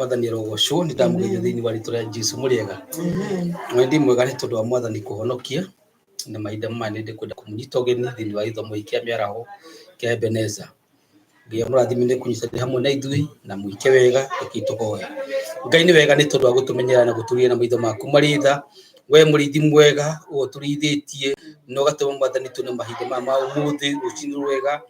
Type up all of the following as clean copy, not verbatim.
Mwathani arogocwo. Nĩ ndamũgeithia thĩinĩ wa rĩtwa rĩa Jesu. Mũrĩega? Na ndĩ mwega nĩ tondũ wa Mwathani kũhonokia, na mahinda maya nĩ ndĩkwenda kũmũnyita ũgeni thĩinĩ wa gĩthomo gĩkĩ kĩa mĩaraho kĩa Ebeneza. Ngai amũrathime nĩ kũnyitanĩra hamwe na ithuĩ na mwĩke wega. Rekei tũhoe. Ngai nĩ wega nĩ tondũ wa gũtũmenyerera na gũtũria na maitho maku marĩ tha. We mũrĩithi mwega, ũũ ũtũrĩithĩtie na ũgatũma Mwathani tuone mahinda maya ma ũmũthĩ, rũcinĩ rwega,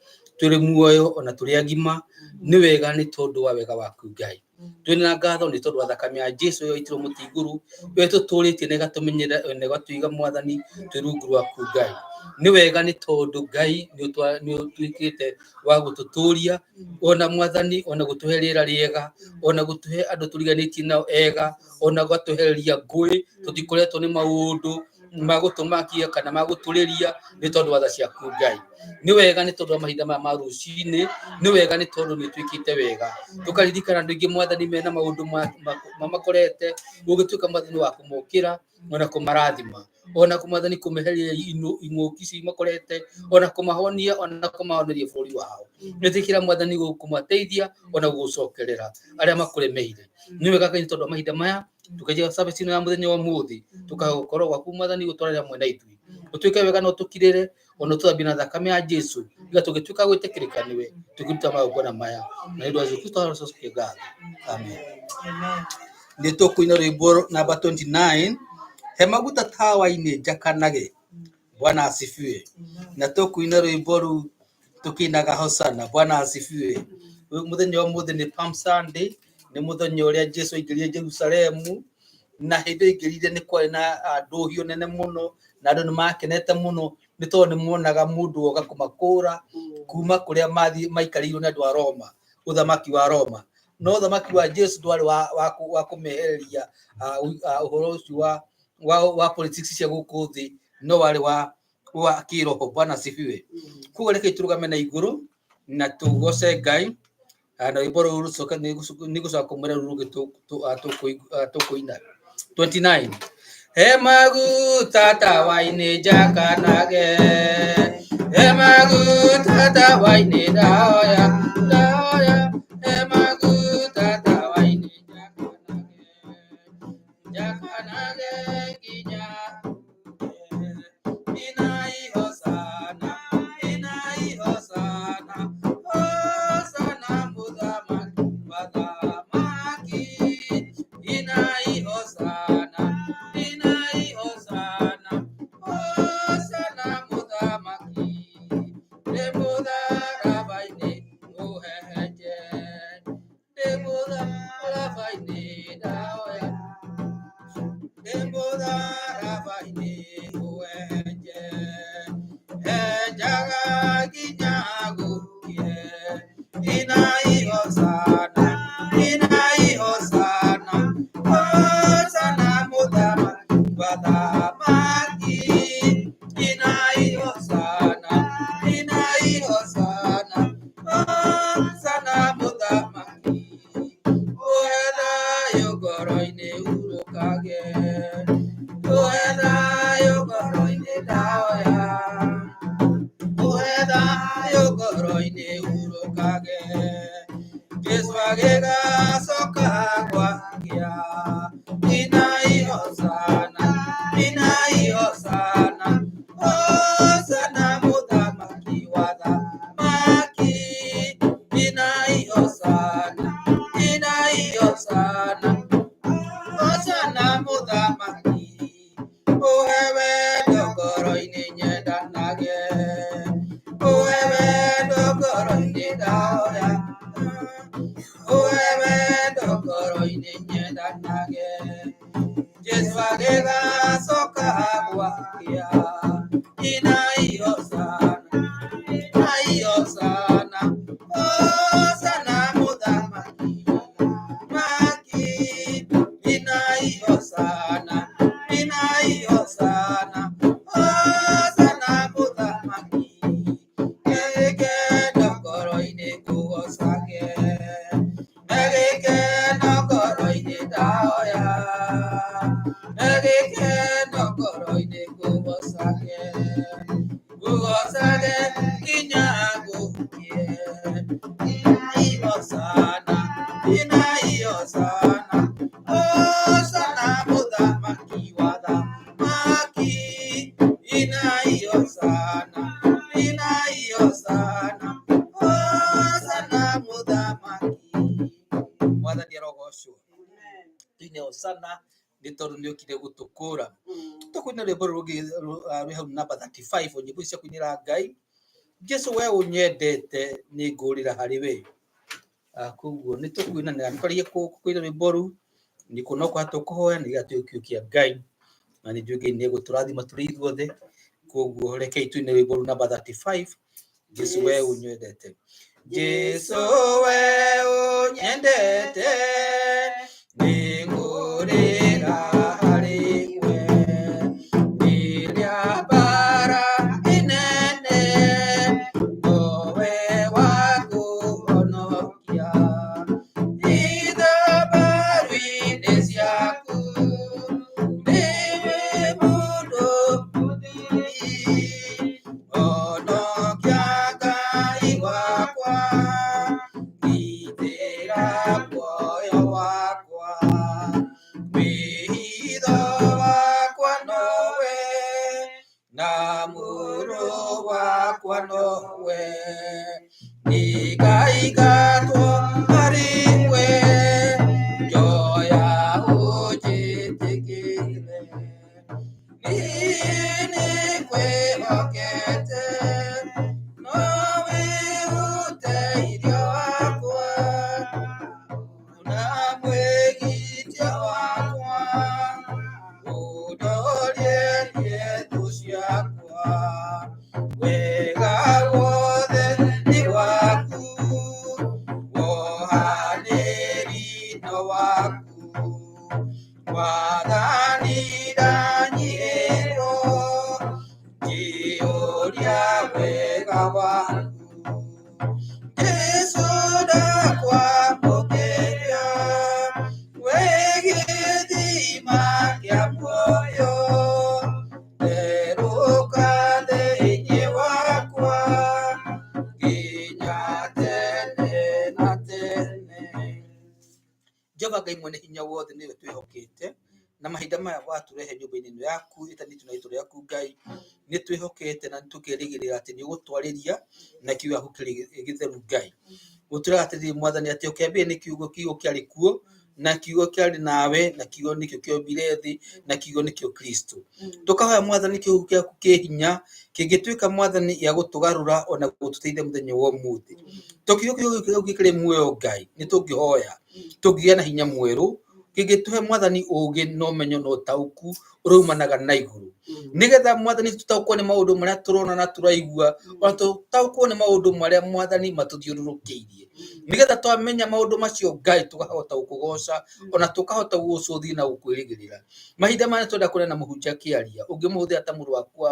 tũrĩ muoyo ona tũrĩ agima. Nĩ wega nĩ tondũ wa wega waku Ngai. Twĩna ngatho nĩ tondũ wa thakame ya Jesu ĩyo ĩitirwo mũtĩ igũrũ, ĩyo ĩtũtũrĩtie na ĩgatũmenyerera na ĩgatũiga Mwathani twĩ rungu rwaku Ngai. Nĩ wega nĩ tondũ Ngai nĩ ũtuĩkĩte wa gũtũtũria ona Mwathani, ona gũtũhe rĩera rĩega, ona gũtũhe andũ tũriganĩtie nao ega, ona gũgatũhereria ngũĩ. Tũtikoretwo nĩ maũndũ ma gũtũmakia kana ma gũtũrĩria nĩ tondũ wa tha ciaku Ngai. Nĩ wega nĩ tondũ wa mahinda maya ma rũcinĩ. Nĩ wega nĩ tondũ nĩ ũtuĩkĩte wega. Tũkaririkana andũ aingĩ Mwathani mena maũndũ mamakorete, ũgĩtuĩka Mwathani wa kũmokĩra ona kũmarathima, ona Mwathani kũmeheria ing'ũki icio imakorete, ona kũmahonia, ona kũmahoneria bũrũri wao. Nĩtĩkĩra Mwathani kũmateithia ona gũgũcokerera arĩa makũremeire. Nĩ wega Ngai nĩ tondũ wa mahinda maya tũkĩnjia service ĩno ya mũthenya wa ũmũthĩ, tũkagokorwo gwaku Mwathani gũtwarĩra hamwe na ithuĩ. Ũtuĩke wega na ũtũkirĩre, ona ũtũthambie na thakame ya Jesu, iga tũgĩtuĩka gwĩtĩkĩrĩka nĩwe tũkĩruta magongona maya, na nĩ ũndũ wa Jesu Kristo tũcokie ngatho. Amen. Nĩ tũkũina rwĩmbo namba 29, "He maguta tawa-inĩ njakanage." Bwana asifiwe. Na tũkũina rwĩmbo rũu tũkĩinaga Hosana. Bwana asifiwe. Rĩu mũthenya wa ũmũthĩ nĩ Palm Sunday, nĩ mũthenya ũrĩa Jesu aingĩrire Jerusalemu, na hĩndĩ ĩyo aingĩrire nĩ kwarĩ na ndũhiũ nene mũno, na andũ nĩ makenete mũno nĩ tondũ nĩ monaga mũndũ woka kũmakũra kuma kũrĩa mathiĩ maikarĩirwo nĩ andũ a Roma, ũthamaki wa Roma. No ũthamaki wa Jesu ndwarĩ wa kũmehereria ũhoro ũcio wa politics cia gũkũ thĩ, no warĩ wa kĩroho. Bwana asifiwe. Koguo rekei tũrũgame na igũrũ na tũgoce Ngai na rwĩmbo rũu rũcoke nĩ gũcoka kũmwĩra rũu rũngĩ tũkũina 29, "He maguta tawa-inĩ njakanage, he maguta tawa-inĩ, ndahoya, ndahoya, he maguta tawa-inĩ njakanage, njakanage nginya inai hosana, inai hosana, hosana mũthamaki wa thamaki, inai hosana, inai hosana, hosana mũthamaki, ndĩ mũtharaba-inĩ mũhehenje, ndĩ mũtharaba-inĩ, ndahoya, ndĩ mũtharaba-inĩ mũhehenje, henjaga nginya gũkie, inai hosana, inai hosana, hosana mũthamaki wa thamaki, inai hosana, inai hosana, hosana mũthamaki, ũhe thayũ ngoro-inĩ hurũkage, ũhe thayũ ngoro-inĩ, ndahoya, ũhe thayũ ngoro-inĩ hurũkage, Jesu agĩgacoka gwakĩa, inai hosana, inai hosana, hosana mũthamaki wa thamaki, inai hosana, inai hosana, hosana mũthamaki, ũhe wendo ngoro-inĩ nyendanage, ũhe wendo ngoro-inĩ, ndahoya, ũhe wendo ngoro-inĩ nyendanage, Jesu agĩgacoka gwakĩa, inai hosana, inai hosana, hosana mũthamaki maki, inai hosana, inai hosana, hosana mũthamaki, gĩkeno ngoro-inĩ ngũgocage, gĩkeno ngoro-inĩ, ndahoya, gĩkeno ngoro-inĩ ngũgocage, ngũgocage nginya gũkie, inai hosana, inai. Hosana, Hosana mũthamaki wa thamaki. Inai Hosana, inai Hosana, Hosana mũthamaki. Mwathani arogocwo. Tuine Hosana nĩ tondũ nĩ okire gũtũkũra. Tũkũina rwĩmbo rũngĩ rwĩ hau namba 35, o nyĩmbo ici cia kũinĩra Ngai. Jesu we ũnyendete nĩ ngũrĩra harĩ we. Koguo nĩ tũkuina na twarĩkia kũina rwĩmbo rũu nĩ kuona kwa tũkũhoya nĩgetha tũgĩkiũ kĩa Ngai, na nĩ njũĩ Ngai nĩ egũtũrathima tũrĩ ithuothe. Koguo rekei tuine rwĩmbo rũu namba 35, Jesu we ũnyendete. Jesu we ũnyendete nĩ ngũrĩra harĩ we, rĩrĩa mbara inene nowe wakũhonokia. Ithabaru-inĩ ciaku ndĩwe mũndũ mũthĩgi, honokia Ngai wakwa, gitĩra muoyo wakwa. Wĩhitho wakwa nowe, na mũrũ wakwa nowe, ndikaingatwo harĩ we, njoya ũnjĩtĩkĩre. Niĩ nĩngwĩhokete, nowe ũteithio wakwa, na mwĩgitia wakwa, ũndorie thũ ciakwa. Wega wothe nĩ waku, wohanĩri no waku, Mwathani ndanyihĩrwo, njiyũria wega waku. Jesu ndakwamũkĩra, wĩ gĩthima kĩa muoyo, therũka thĩinĩ wakwa, nginya tene na tene. Jehova Ngai mwene hinya wothe, nĩwe twĩhokete na mahinda maya watũrehe nyũmba-inĩ ĩno yaku ĩtanĩtio na rĩĩtwa rĩaku Ngai, nĩ twĩhokete na tũkerĩgĩrĩra atĩ nĩ ũgũtwarĩria na kiugo gĩaku kĩrĩ gĩtheru Ngai. Gũtwĩraga atĩrĩrĩ Mwathani atĩ o kĩambĩrĩria nĩ kiugo, kiugo kĩarĩ kuo, na kiugo kĩarĩ nawe, na kiugo nĩkĩo kĩombire thĩ, na kiugo nĩkĩo Kristo. Tũkahoya Mwathani kiugo gĩaku kĩ hinya kĩngĩtuĩka Mwathani gĩa gũtũgarũra ona gũtũteithia mũthenya wa ũmũthĩ. Tũkiuga kiugo gĩaku gĩkĩrĩ muoyo Ngai, nĩ tũngĩhoya tũngĩgĩa na hinya mwerũ kĩngĩtũhe Mwathani ũũgĩ na ũmenyo na ũtaũku ũrĩa umanaga na igũrũ, nĩgetha Mwathani tũtaũkwo nĩ maũndũ marĩa tũrona na tũraigua, ona tũtaũkwo nĩ maũndũ marĩa Mwathani matũthiũrũrũkĩirie, nĩgetha twamenya maũndũ macio Ngai tũkahota gũkũgoca ona tũkahota gũgũcũthia na gũkwĩrĩgĩrĩra. Mahinda maya twenda kũrĩa na mũhunjia akĩaria, ũngĩmũhũthĩra ta mũrũ waku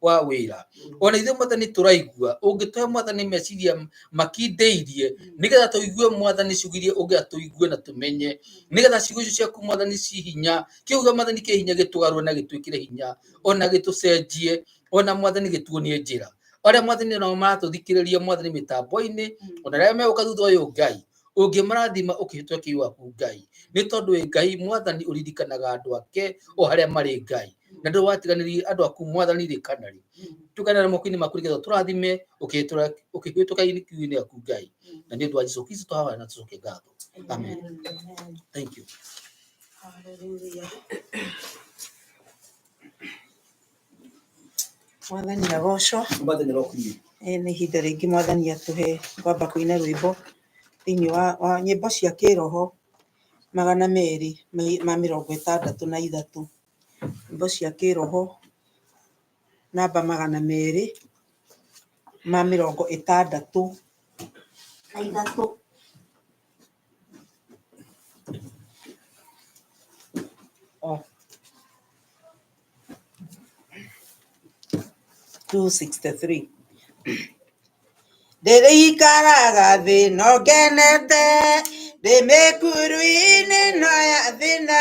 wa wĩra, ona ithuĩ Mwathani tũraigua, ũngĩtũhe Mwathani meciria makindĩirie, nĩgetha tũigue Mwathani ciugo iria ũngĩenda tũigue na tũmenye, nĩgetha ciugo icio ciaku Mwathani ci hinya, kiugo kĩa Mwathani kĩ hinya gĩtũgarũre na gĩtwĩkĩre hinya, ona gĩtũcenjie, ona Mwathani gĩtuonie njĩra. Arĩa Mwathani nao maratũthikĩrĩria Mwathani mĩtambo-inĩ, ona arĩa megũka thutha ũyũ Ngai, ũngĩmarathima ũkĩhĩtũka kiugo gĩaku Ngai, nĩ tondũ wĩ Ngai Mwathani ũririkanaga andũ ake o harĩa marĩ Ngai, na ndũrĩ watiganĩria andũ aku Mwathani rĩ kana rĩ. Tũkana na moko-inĩ maku nĩgetha ũtũrathime ũkĩhĩtũka kiugo-inĩ gĩaku Ngai, na nĩ ũndũ wa Jesu Kristo twahoya na tũcoke ngatho. Amen. Thank you. Hallelujah. Mwathani agocwo. Mwathani arokumio. Nĩ ihinda rĩngĩ Mwathani atũhe kwamba kũina rwĩmbo thĩinĩ wa nyĩmbo cia kĩroho 263, nyĩmbo cia kĩroho namba 263. Oh. 263. Ndĩrĩikaraga thĩ no ngenete, ndĩ mĩkuru-inĩ no ya thĩna,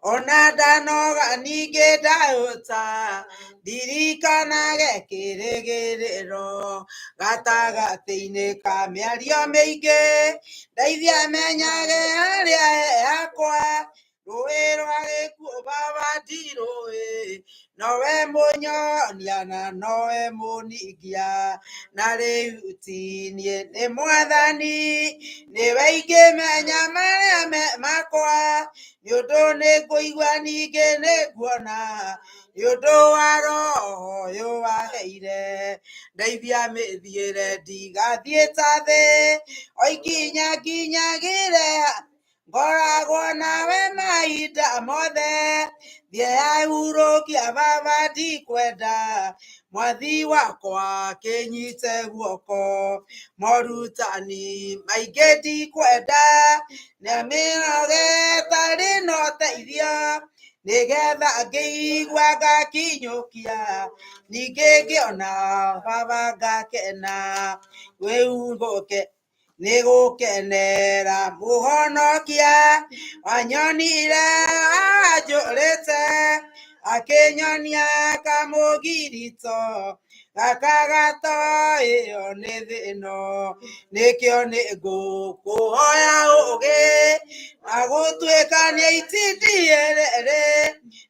Ona ndanoga ningĩ ndahũta, ndirikanage kĩrĩgĩrĩro. Gatagatĩ-inĩ ka mĩario mĩingĩ, ndeithia menyage harĩa he hakwa. Rũĩ rwa gĩkuũ baba ndirũĩ, nowe mũnyonia na nowe mũningia. Na rĩu ti niĩ nĩ mwathani, nĩwe ingĩmenya marĩa me makwa. Nĩ ũndũ nĩngũigua ningĩ nĩnguona, nĩ ũndũ wa roho ũyũ waheire. Ndeithia mĩthiĩre ndigathiĩ ta thĩ, o ikinya nginyagĩre ngoragwo nawe mahinda mothe. Thiĩ hurũkia baba ndikwenda, mwathi wakwa kĩnyite guoko. Morutani maingĩ ndikwenda, nĩmĩnoge ĩtarĩ na ũteithio, nĩgetha ngĩigua ngakinyũkia, ningĩ ngĩona baba ngakena. Wĩhumbũke nĩgũkenera mũhonokia, wanyonire anjũrĩte, akĩnyonia kamũgirito, gaka gatoĩo nĩ thĩ ĩno. Nĩkĩo nĩngũkũhoya ũũgĩ, wa gũtuĩka nĩ itindiĩ rĩrĩ,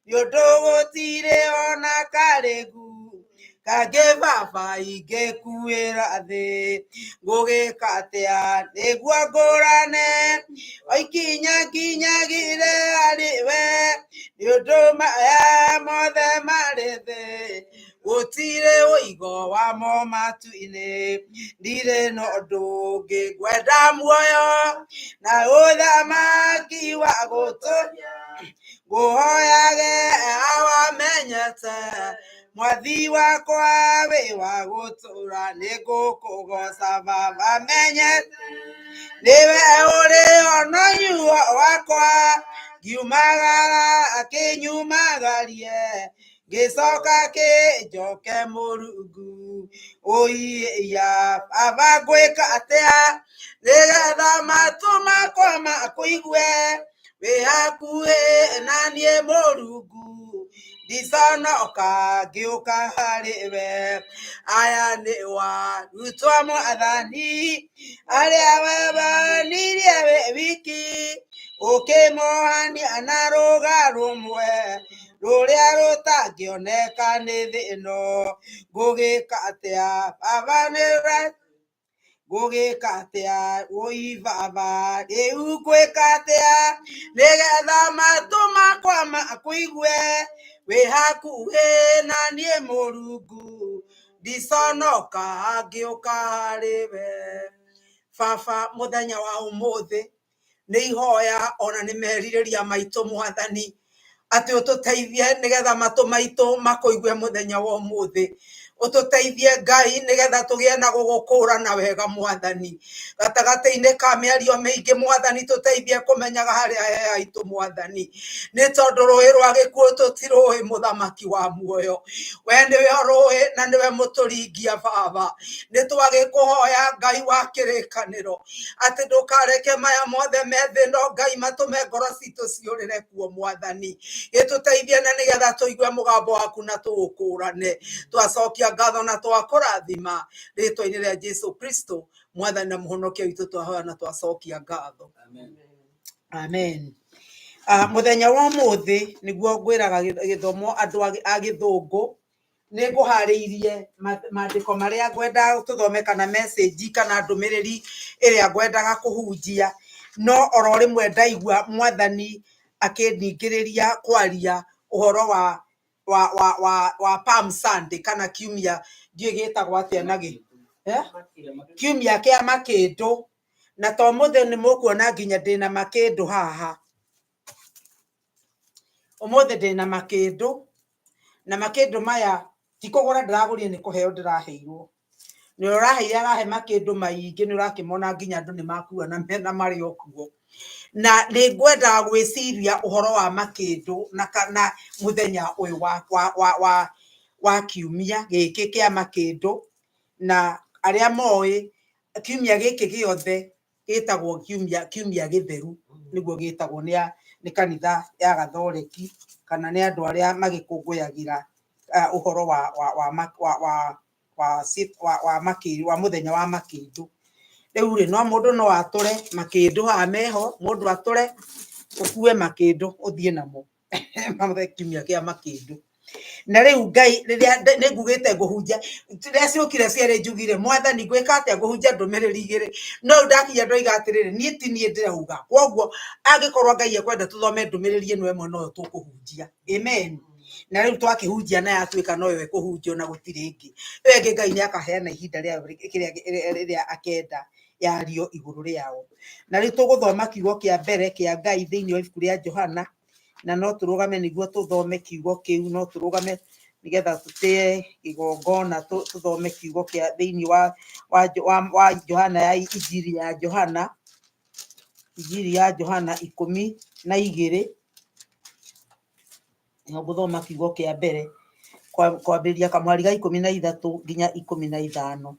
nĩ ũndũ gũtirĩ ona karĩgu kangĩ baba ingĩkuĩra thĩ. Ngũgĩka atĩa nĩguo ngũrane, o ikinya nginyagĩre harĩ we, nĩ ũndũ maya mothe marĩ thĩ, gũtirĩ ũigo wamo matu-inĩ. Ndirĩ na ũndũ ũngĩ ngwenda muoyo, na ũthamaki wa gũtũũria, ngũhoyage awamenyete, mwathi wakwa wĩ wa gũtũũra, nĩngũkũgooca baba menyete, nĩwe ũrĩ honoyuo wakwa. Ngiumagara akĩnyumagarie, ngĩcoka kĩnjoke Mũrungu. Ũiya baba ngwĩka atĩa, nĩgetha matũ makwa makũigue, wĩ hakuhĩ na niĩ Mũrungu, ndiconoka ngĩũka harĩ we. Aya nĩ warutwo mwathani, arĩa webanirie wĩ wiki, ũkĩmohania na rũga rũmwe, rũrĩa rũtangĩoneka nĩ thĩ ĩno. Ngũgĩka atĩa baba nĩwe, ngũgĩka atĩa wũi baba, rĩu ngwĩka atĩa, nĩgetha matũ makwa makũigue, wĩ hakuhĩ na niĩ Mũrungu, ndiconoka ngĩũka harĩ we. Baba mũthenya wa ũmũthĩ nĩ ihoya ona nĩ merirĩria maitũ mwathani, atĩ ũtũteithie nĩgetha matũ maitũ makũigue mũthenya wa ũmũthĩ. Ũtũteithie Ngai nĩgetha tũgĩe na gũgũkũrana wega mwathani. Gatagatĩ-inĩ ka mĩario mĩingĩ mwathani, tũteithie kũmenyaga harĩa he haitũ mwathani. Nĩ tondũ rũĩ rwa gĩkuũ tũtirũĩ mũthamaki wa muoyo. We nĩwe ũrũĩ na nĩwe mũtũringia baba. Nĩ twagĩkũhoya Ngai wa kĩrĩkanĩro, atĩ ndũkareke maya mothe me thĩ no Ngai matũme ngoro citũ ciũrĩre kuo mwathani. Gĩtũteithie na nĩgetha tũigue mũgambo waku na tũũkũrane. Twacokia ngatho na twakũrathima rĩtwa-inĩ rĩa Jesu Kristo mwathani na mũhonokia witũ, twahoya na twacokia ngatho. Amen. Mũthenya wa ũmũthĩ nĩguo ngwĩraga gĩthomo andũ a gĩthũngũ, nĩ ngũharĩirie maandĩko marĩa ngwendaga tũthome kana message kana ndũmĩrĩri ĩrĩa ngwendaga kũhunjia, no oro rĩmwe ndaigua mwathani akĩningĩrĩria kwaria ũhoro wa Palm Sunday kana kiumia, ndiũĩ gĩtagwo atĩa na gĩ kiumia kĩa makĩndũ. Na to mũthĩ nĩ mũkuona nginya ndĩna makĩndũ haha. Ũmũthĩ ndĩna makĩndũ, na makĩndũ maya ti kũgũra ndĩragũrire, nĩ kũheo ndĩraheirwo. Nĩ ũraheire arahe makĩndũ maingĩ, nĩ ũrakĩmona nginya andũ nĩ makua na mena marĩ o kuo. Na nĩ ngwendaga gwĩciria ũhoro wa makĩndũ na kana mũthenya ũyũ wa kiumia gĩkĩ kĩa makĩndũ. Na arĩa moĩ kiumia gĩkĩ gĩothe gĩtagwo kiumia gĩtheru. Nĩguo gĩtagwo nĩ kanitha ya Gathoreki kana nĩ andũ arĩa magĩkũngũyagĩra ũhoro wa wa wa wa wa wa wa wa makĩ wa mũthenya wa makĩndũ. Rĩu rĩ, no mũndũ no atũre makĩndũ haha meho, mũndũ atũre ũkue makĩndũ ũthiĩ namo kiumia kĩa makĩndũ. Na rĩu Ngai rĩrĩa nĩ ngugĩte ngũhunjia, rĩrĩa ciũkire cierĩ njugire, Mwathani, ngwĩka atĩa? Ngũhunjia ndũmĩrĩri igĩrĩ. No rĩu ndakinya ndoiga atĩrĩrĩ, niĩ ti niĩ ndĩrauga, koguo angĩkorwo Ngai ekwenda tũthome ndũmĩrĩri ĩno ĩmwe noyo tũkũhunjia. Amen. Na rĩu twakĩhunjia na yatuĩka noyo ĩkũhunjio na gũtirĩ ĩngĩ. Ĩyo ĩngĩ Ngai nĩ akaheana ihinda rĩayo rĩrĩa akenda yario igũrũ rĩao. Na rĩu tũgũthoma kiugo kĩa mbere kĩa Ngai thĩinĩ wa ibuku rĩa Johana, na no tũrũgame nĩguo tũthome kiugo kĩu, no tũrũgame nĩgetha tũtĩe igongona, tũthome kiugo kĩa thĩinĩ wa Johana, ya Injiri ya Johana, Injiri ya Johana 12. Nĩho ngũthoma kiugo kĩa mbere kwambĩrĩria kamũhari ga 13 nginya 15.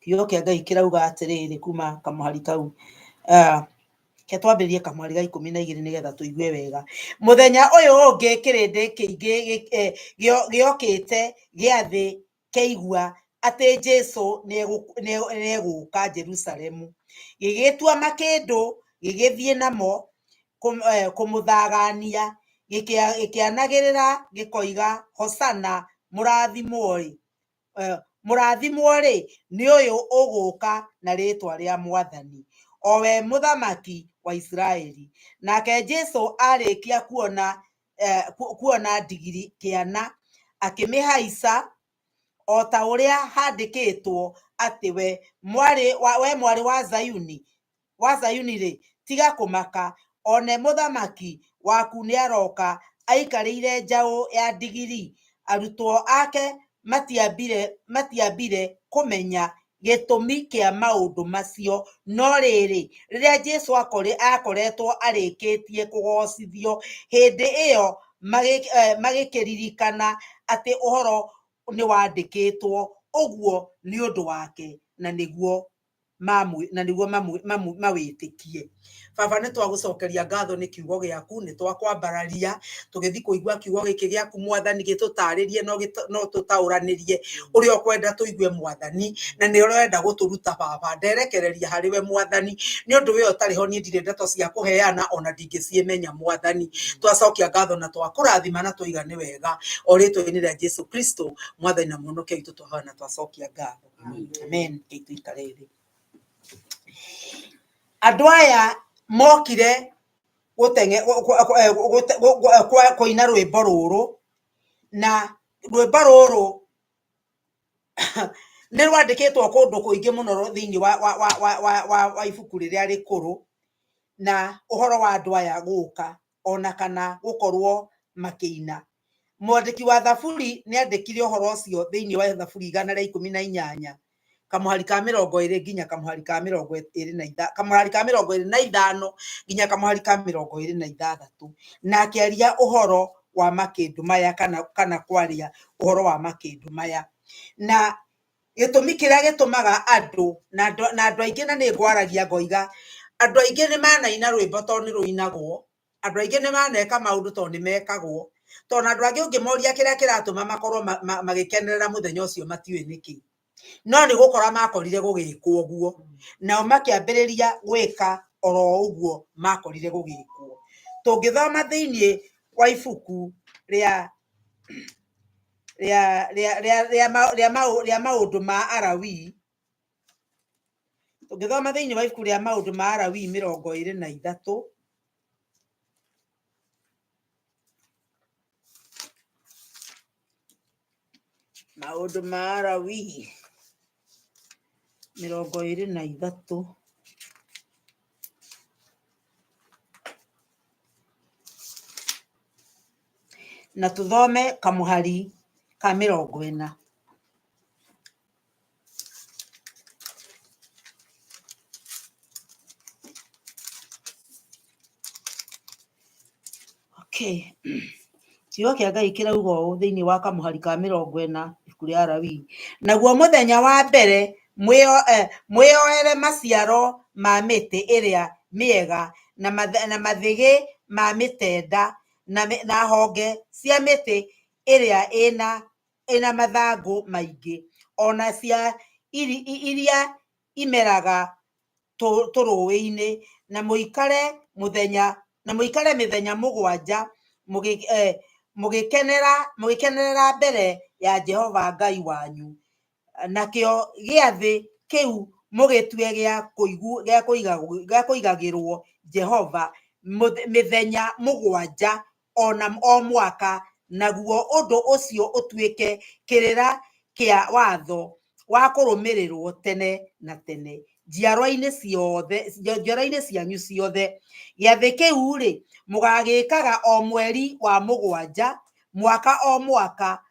Kiugo kĩa Ngai kĩrauga atĩrĩrĩ, kuma kamũhari kau, ke twambĩrĩrie kamũhari ga 12 nĩgetha tũigue wega. Mũthenya ũyũ ũngĩ kĩrĩndĩ kĩingĩ gĩokĩte gĩathĩ kĩaigua atĩ Jesũ nĩegũka Jerusalemu, gĩgĩtua makĩndũ gĩgĩthiĩ namo kũmũthagania, gĩkĩanagĩrĩra gĩkoiga, "Hosana! Mũrathimwo-rĩ, mũrathimwo-rĩ, nĩ ũyũ ũgũũka na rĩĩtwa rĩa Mwathani, o we Mũthamaki wa Isiraeli." Nake Jesũ aarĩkia kuona ndigiri kĩana, akĩmĩhaica, o ta ũrĩa handĩkĩtwo atĩ, We mwarĩ wa Zayuni-rĩ, tiga kũmaka; one, mũthamaki waku nĩarooka, aikarĩire njaũ ya ndigiri. Arutwo ake matiambire kũmenya gĩtũmi kĩa maũndũ macio, no rĩrĩ, rĩrĩa Jesũ aakoretwo arĩkĩtie kũgoocithio, hĩndĩ ĩyo magĩkĩririkana atĩ ũhoro nĩwandĩkĩtwo ũguo nĩ ũndũ wake, na nĩguo mawĩtĩkie. Baba, nĩ twagũcokeria ngatho nĩ kiugo gĩaku, nĩ twakwambararia tũgĩthiĩ kũigua kiugo gĩkĩ gĩaku, Mwathani, gĩtũtarĩrie no tũtaũranĩrie ũrĩa ũkwenda tũigue, Mwathani, na nĩ ũrenda gũtũruta. Baba, nderekereria harĩ we, Mwathani, nĩ ũndũ we ũtarĩ ho niĩ ndirĩ ndeto cia kũheana ona ndingĩciĩmenya. Mwathani, twacokia ngatho na twakũrathima na twaiga nĩ wega, o rĩtwa-inĩ rĩa Jesu Kristo, Mwathani na Mũhonokia witũ, twahoya na twacokia ngatho. Amen. Reke tũikare thĩ. Andũ aya mokire gũtenge kũina rwĩmbo rũrũ, na rwĩmbo rũrũ nĩ rwandĩkĩtwo kũndũ kũingĩ mũno thĩinĩ wa ibuku rĩrĩa rĩkũrũ, na ũhoro wa andũ aya gũka ona kana gũkorwo makĩina. Mwandĩki wa Thaburi nĩ andĩkire ũhoro ũcio thĩinĩ wa Thaburi 118, kamũhari ka 20 nginya kamũhari ka 25, kamũhari ka 25 nginya kamũhari ka 26, na akĩaria ũhoro wa makĩndũ maya kana kwaria ũhoro wa makĩndũ maya. Na gĩtũmi kĩrĩa gĩtũmaga andũ na andũ aingĩ, na nĩ ngwaragia ngoiga, andũ aingĩ nĩ manaina rwĩmbo tondũ nĩ rũinagwo, andũ aingĩ nĩ maneka maũndũ tondũ nĩ mekagwo, tondũ andũ angĩ ũngĩmoria kĩrĩa kĩratũma makorwo magĩkenerera mũthenya ũcio matiũĩ nĩkĩ, no nĩ gũkora makorire gũgĩkwo ũguo, nao makĩambĩrĩria gwĩka oro ũguo makorire gũgĩkwo. Tũngĩthoma thĩinĩ wa ibuku rĩa Maũndũ ma Alawii, tũngĩthoma thĩinĩ wa ibuku rĩa Maũndũ ma Alawii 23, Maũndũ ma Alawii 23, na tũthome kamũhari ka 40. Okay. Kiugo kĩa Ngai kĩrauga ũũ thĩinĩ wa kamũhari ka 40 ibuku rĩa Alawii: "Naguo mũthenya wa mbere Mwĩyoere maciaro ma mĩtĩ ĩrĩa mĩega na mathĩgĩ ma mĩtenda na honge cia mĩtĩ ĩrĩa ĩna mathangũ maingĩ, o na cia iria imeraga tũrũũĩ-inĩ, na mũikare mĩthenya 7 mũgĩkenerera mbere ya Jehova Ngai wanyu. Nakĩo gĩathĩ kĩu mũgĩtue gĩa kũigagĩrwo Jehova mĩthenya 7 o mwaka, naguo ũndũ ũcio ũtuĩke kĩrĩra kĩa watho wa kũrũmĩrĩrwo tene na tene njiarwa-inĩ cianyu ciothe. Gĩathĩ kĩu-rĩ, mũgaagĩĩkaga o mweri wa 7, mwaka o mwaka,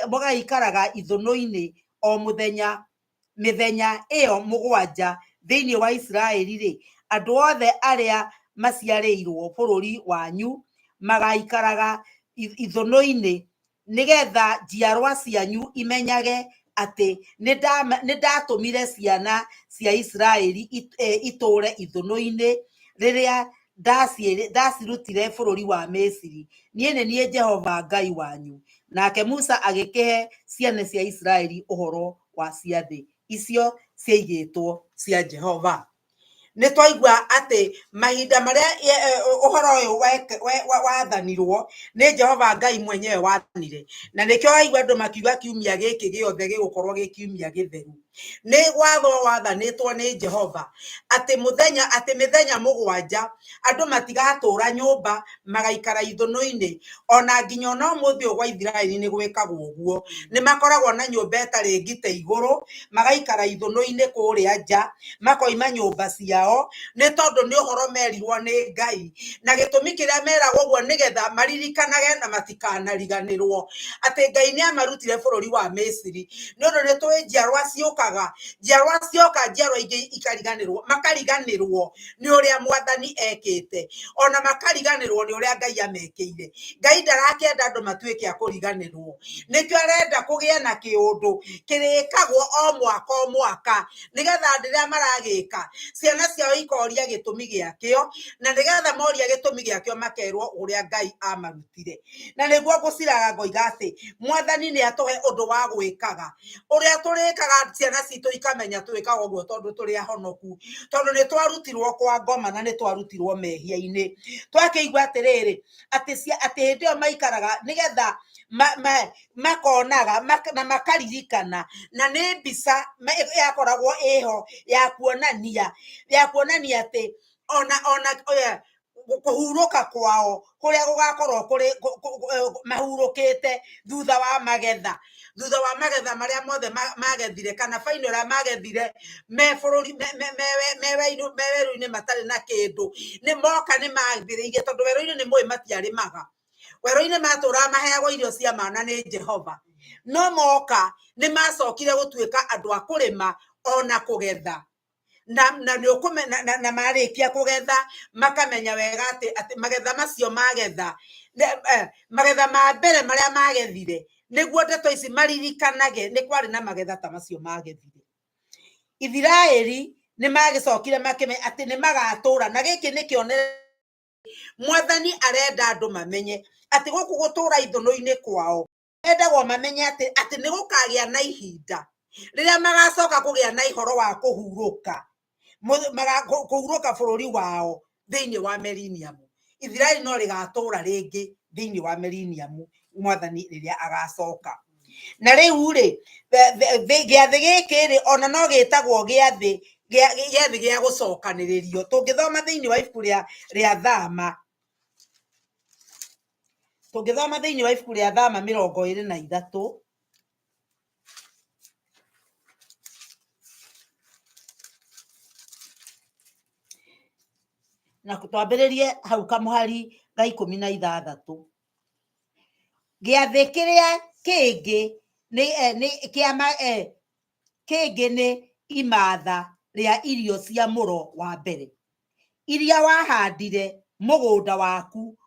mũgaikaraga ithũnũ-inĩ o mĩthenya ĩyo 7 thĩinĩ wa Isiraeli-rĩ, andũ othe arĩa maciarĩirwo bũrũri wanyu magaaikaraga ithũnũ-inĩ, nĩgeetha njiarwa cianyu imenyage atĩ nĩndatũmire ciana cia Isiraeli itũũre ithũnũ-inĩ rĩrĩa ndacirutire bũrũri wa Misiri. Niĩ nĩ niĩ Jehova Ngai wanyu. Nake Musa agĩkĩhe ciana cia Isiraeli ũhoro wa ciathĩ icio ciaigĩtwo cia Jehova. Nĩ twaigua atĩ mahinda marĩa ũhoro ũyũ wathanirwo nĩ Jehova Ngai mwenyewe wathanire, na nĩkĩo waigua andũ makiuga kiumia gĩkĩ gĩothe gĩgũkorwo gĩ kiumia gĩtheru. Nĩ watho wathanĩtwo nĩ Jehova atĩ mũthenya, atĩ mĩthenya 7 andũ matigatũra nyũmba, magaikara ithũnũ-inĩ. Ona nginya ona ũmũthĩ ũyũ gwa Isiraeli nĩ gwĩkagwo ũguo. Nĩ makoragwo na nyũmba ĩtarĩ ngite igũrũ, magaikara ithũnũ-inĩ kũrĩa nja, makoima nyũmba ciao, nĩ tondũ nĩ ũhoro merirwo nĩ Ngai. Na gĩtũmi kĩrĩa meragwo ũguo nĩgetha maririkanage na matikanariganĩrwo atĩ Ngai nĩ amarutire bũrũri wa Misiri. Nĩ ũndũ nĩ tũĩ njiarwa ciũkaga, njiarwa cioka, njiarwa ingĩ ikariganĩrwo, makariganĩrwo nĩ ũrĩa Mwathani ekĩte, ona makariganĩrwo nĩ ũrĩa Ngai amekĩire. Ngai ndarakĩenda andũ matuĩke a kũriganĩrwo, nĩkĩo arenda kũgĩe na kĩũndũ kĩrĩkagwo o mwaka o mwaka, nĩgetha rĩrĩa maragĩka ciana ciao ikoria gĩtũmi gĩakĩo, na nĩgetha moria gĩtũmi gĩakĩo makerwo ũrĩa Ngai amarutire. Na nĩguo ngũciraga ngoiga atĩ Mwathani nĩ atũhe ũndũ wa gwĩkaga, ũrĩa tũrĩkaga ciana citũ ikamenya twĩkaga ũguo tondũ tũrĩ ahonoku, tondũ nĩ twarutirwo kwa ngoma na nĩ twarutirwo mehia-inĩ. Twakĩigua atĩrĩrĩ, atĩ hĩndĩ ĩyo maikaraga nĩgetha makonaga na makaririkana, na nĩ mbica yakoragwo ĩho ya kuonania atĩ ona kũhurũka kwao kũrĩa gũgakorwo kũrĩ mahurũkĩte thutha wa magetha, thutha wa magetha marĩa mothe magethire, kana baino ĩrĩa magethire me bũrũri, me werũ-inĩ matarĩ na kĩndũ, nĩ moka nĩ mambĩrĩirie, tondũ werũ-inĩ nĩ mũĩ matiarĩmaga, werũ-inĩ matũraga maheagwo irio cia mana nĩ Jehova, no moka nĩ macokire gũtuĩka andũ a kũrĩma ona kũgetha. Na na marĩkia kũgetha makamenya wega atĩ magetha macio magetha, magetha ma mbere marĩa magethire, nĩguo ndeto ici maririkanage nĩ kwarĩ na magetha ta macio magethire. Isiraeli nĩ magĩcokire makĩmenya atĩ nĩ magatũra, na gĩkĩ nĩ kĩonereria Mwathani arenda andũ mamenye atĩ gũkũ gũtũra ithũnũ-inĩ kwao, endagwo mamenye atĩ nĩ gũkagĩa na ihinda rĩrĩa magacoka kũgĩa na ũhoro wa kũhurũka, kũhurũka bũrũri wao thĩinĩ wa millennium. Isiraeli no rĩgatũra rĩngĩ thĩinĩ wa millennium Mwathani rĩrĩa agacoka. Na rĩu rĩ, gĩathĩ gĩkĩ rĩ, ona no gĩtagwo gĩathĩ gĩa gũcokanĩrĩrio. Tũngĩthoma thĩinĩ wa ibuku rĩa Thama, tũngĩthoma thĩinĩ wa ibuku rĩa Thama 23, na twambĩrĩrie hau kamũhari ga 16. Gĩathĩ kĩrĩa kĩngĩ nĩ kĩngĩ nĩ imatha rĩa irio cia mũro wa mbere iria wahandire mũgũnda waku,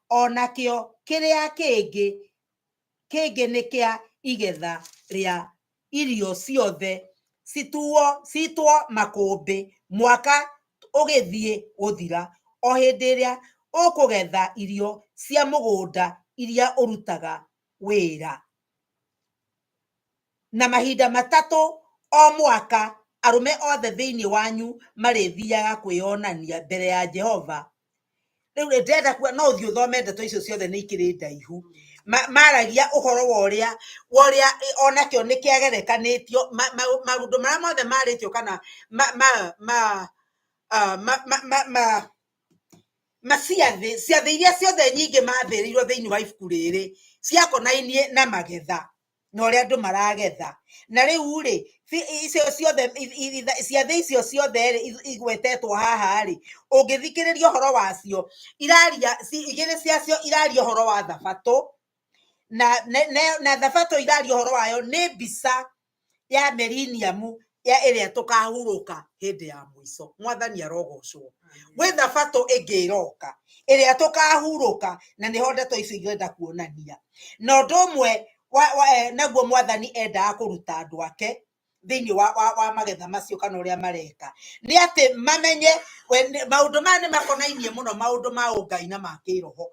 onakĩo kĩrĩa kĩngĩ nĩ kĩa igetha rĩa Irio ciothe cituo citwo makũmbĩ mwaka ũgĩthiĩ gũthira, o hĩndĩ ĩrĩa ũkũgetha irio cia mũgũnda iria ũrutaga wĩra. Na mahinda matatũ o mwaka arũme othe thĩinĩ wanyu marĩthiaga kwĩyonania mbere ya Jehova. Rĩu rĩ, ndĩrenda kuga no ũthiĩ ũthome ndeto icio ciothe nĩ ikĩrĩ ndaihu. Maragia ũhoro wa ũrĩa onakĩo nĩ kĩagerekanĩtio maũndũ marĩa mothe marĩtio kana ma ma ma ah, ma ma ma ma ma ciathĩ ciathĩ iria ciothe nyingĩ mathĩrĩirwo thĩinĩ wa ibuku rĩrĩ ciakonainie na magetha na ũrĩa andũ maragetha. Na rĩu rĩ, icio ciothe ciathĩ icio ciothe rĩ igwetetwo haha rĩ, ũngĩthikĩrĩria ũhoro wacio, iraria igĩrĩ ciacio iraria ũhoro wa thabatũ, na thabatũ iraria ũhoro wayo nĩ mbica ya millennium ya ĩrĩa tũkahurũka hĩndĩ ya mũico. Mwathani arogocwo. Gwĩ thabatũ ĩngĩ ĩroka ĩrĩa tũkahurũka, na nĩho ndeto icio irenda kuonania. Na ũndũ ũmwe naguo mwathani endaga kũruta andũ ake thĩinĩ wa magetha macio kana ũrĩa mareka nĩ atĩ mamenye maũndũ maya nĩ makonainie mũno, maũndũ ma ũngai na ma kĩroho.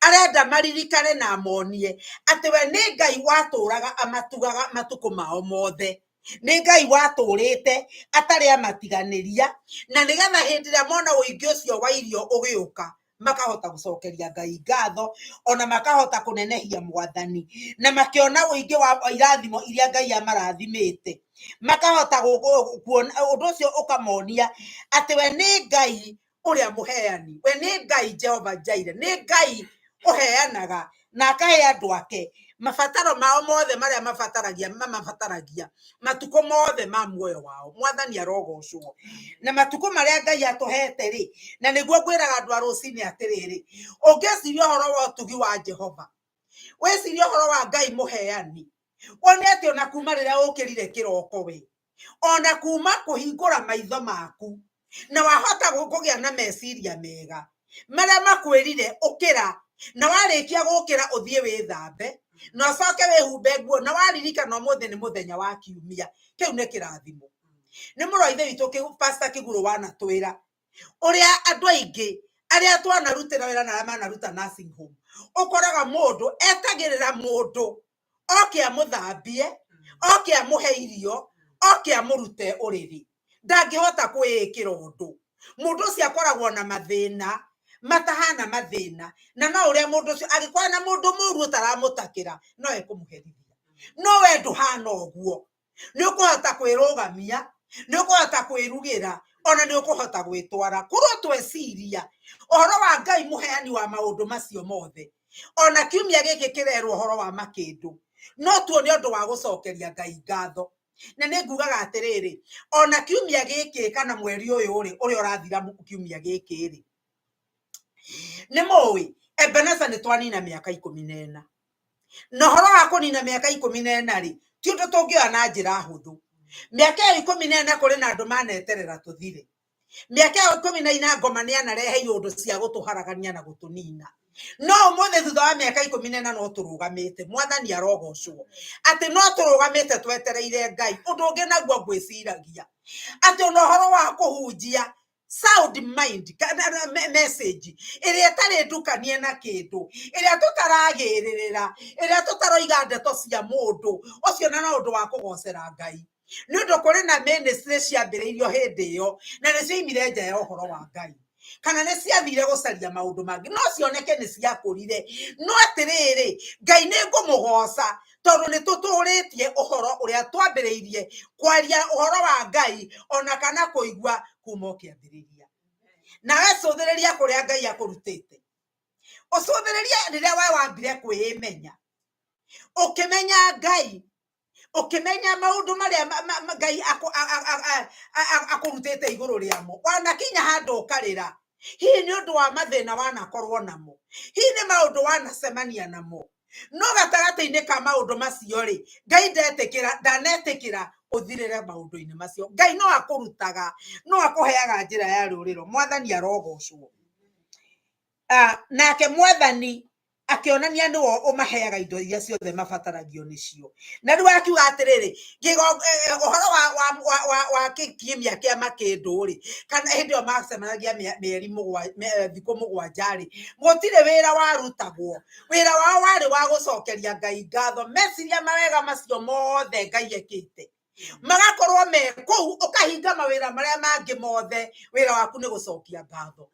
Arenda maririkane na monie atĩ we nĩ Ngai watũraga amatugaga matukũ mao mothe, nĩ Ngai watũrĩte atarĩ amatiganĩria, na nĩgetha hĩndĩ ĩrĩa mona ũingĩ ũcio wa irio ũgĩũka makahota gũcokeria Ngai ngatho, ona makahota kũnenehia mwathani, na makĩona ũingĩ wa irathimo iria Ngai amarathimĩte, makahota kuona ũndũ ũcio ũkamonia atĩ we nĩ Ngai ũrĩa mũheani, we nĩ Ngai Jehova Jaire, nĩ Ngai ũheanaga na akahe andũ ake mabataro mao mothe marĩa mabataragia mamabataragia matukũ mothe ma muoyo wao. Mwathani arogocwo. Na matukũ marĩa Ngai atũhete rĩ, na nĩguo ngwĩraga andũ a rũcinĩ atĩrĩrĩ, ũngĩciria ũhoro wa ũtugi wa Jehova, wĩcirie ũhoro wa Ngai mũheani, wone atĩ ona kuma rĩrĩa ũkĩrire kĩroko we, ona kuma kũhingũra maitho maku na wahota kũgĩa na meciria mega marĩa makwĩrire ũkĩra, na warĩkia gũkĩra ũthiĩ wĩthambe na ũcoke wĩhumbe nguo, na waririkana ũmũthĩ nĩ mũthenya wa kiumia, kĩu nĩ kĩrathimo. Nĩ mũrũ wa ithe witũ Pastor Kĩgurũ wanatwĩra ũrĩa andũ aingĩ arĩa twanarutĩra wĩra na arĩa manaruta nursing home, ũkoraga mũndũ etagĩrĩra mũndũ oke amũthambie, oke amũhe irio, oke amũrute ũrĩrĩ, ndangĩhota kwĩĩkĩra ũndũ. Mũndũ ũcio akoragwo na mathĩna matahana mathĩna, na no ũrĩa mũndũ ũcio angĩkorwo na mũndũ mũru ũtaramũtakĩra no ekũmũherithia. No we ndũhana ũguo, nĩ ũkũhota kwĩrũgamia, nĩ ũkũhota kwĩrugĩra, ona nĩ ũkũhota gwĩtwara. Kũrwo tweciria ũhoro wa Ngai mũheani wa maũndũ macio mothe, ona kiumia gĩkĩ kĩrerwo ũhoro wa makĩndũ, no tuone ũndũ wa gũcokeria Ngai ngatho. Na nĩ ngugaga atĩrĩrĩ, ona kiumia gĩkĩ kana mweri ũyũ rĩ, ũrĩa ũrathira kiumia gĩkĩ rĩ, nĩ mũĩ Ebeneza nĩ twanina mĩaka 14. Na ũhoro wa kũnina mĩaka 14 rĩ, ti ũndũ tũngĩoya na njĩra hũthũ. Mĩaka ĩyo 14 kũrĩ na andũ maneterera tũthire. Mĩaka ĩyo 14 ngoma nĩ anarehe iũndũ cia gũtũharagania na gũtũnina. No ũmũthĩ thutha wa mĩaka 14 no tũrũgamĩte. Mwathani arogocwo atĩ no tũrũgamĩte twetereire Ngai. Ũndũ ũngĩ naguo ngwĩciragia atĩ ona ũhoro wa kũhunjia sound mind kana message ĩrĩa ĩtarĩ ndukanie na kĩndũ, ĩrĩa tũtaragĩrĩrĩra, ĩrĩa tũtaroiga ndeto cia mũndũ ũcio, na no ũndũ wa kũgocera Ngai, nĩ ũndũ kũrĩ na ministry ciambĩrĩirio hĩndĩ ĩyo na nĩ cioimire nja ya ũhoro wa Ngai, kana nĩ ciathire gũcaria maũndũ mangĩ, no cioneke nĩ ciakũrire. No atĩrĩrĩ, Ngai nĩ ngũmũgoca tondũ nĩ tũtũrĩtie ũhoro ũrĩa twambĩrĩirie kwaria ũhoro wa Ngai ona kana kũigua kuma o kĩambĩrĩria. Nawe cũthĩrĩria kũrĩa Ngai akũrutĩte, ũcũthĩrĩrie rĩrĩa we wambire kwĩmenya, ũkĩmenya Ngai, ũkĩmenya maũndũ marĩa Ngai akũrutĩte igũrũ rĩamo, wanakinya handũ ũkarĩra, hihi nĩ ũndũ wa mathĩna wanakorwo namo, hihi nĩ maũndũ wanacemania namo. No gatagatĩ-inĩ ka maũndũ macio rĩ, Ngai ndetĩkĩra, ndanetĩkĩra ũthirĩre maũndũ-inĩ macio. Ngai no akũrutaga, no akũheaga njĩra ya rũrĩro. Mwathani arogocwo. Nake mwathani Akĩonania nĩwe ũmaheaga indo iria ciothe mabataragio nĩcio. Na rĩu akiuga atĩrĩrĩ, ũhoro wa kiumia kĩa makĩndũ rĩ, kana hĩndĩ ĩyo macemanagia mĩeri thikũ mũgwanja rĩ, gũtirĩ wĩra warutagwo. Wĩra wao warĩ wa gũcokeria Ngai ngatho, meciria mawega macio mothe Ngai ekĩte magakorwo me kũu, ũkahinga mawĩra marĩa mangĩ mothe, wĩra waku nĩ gũcokia ngatho.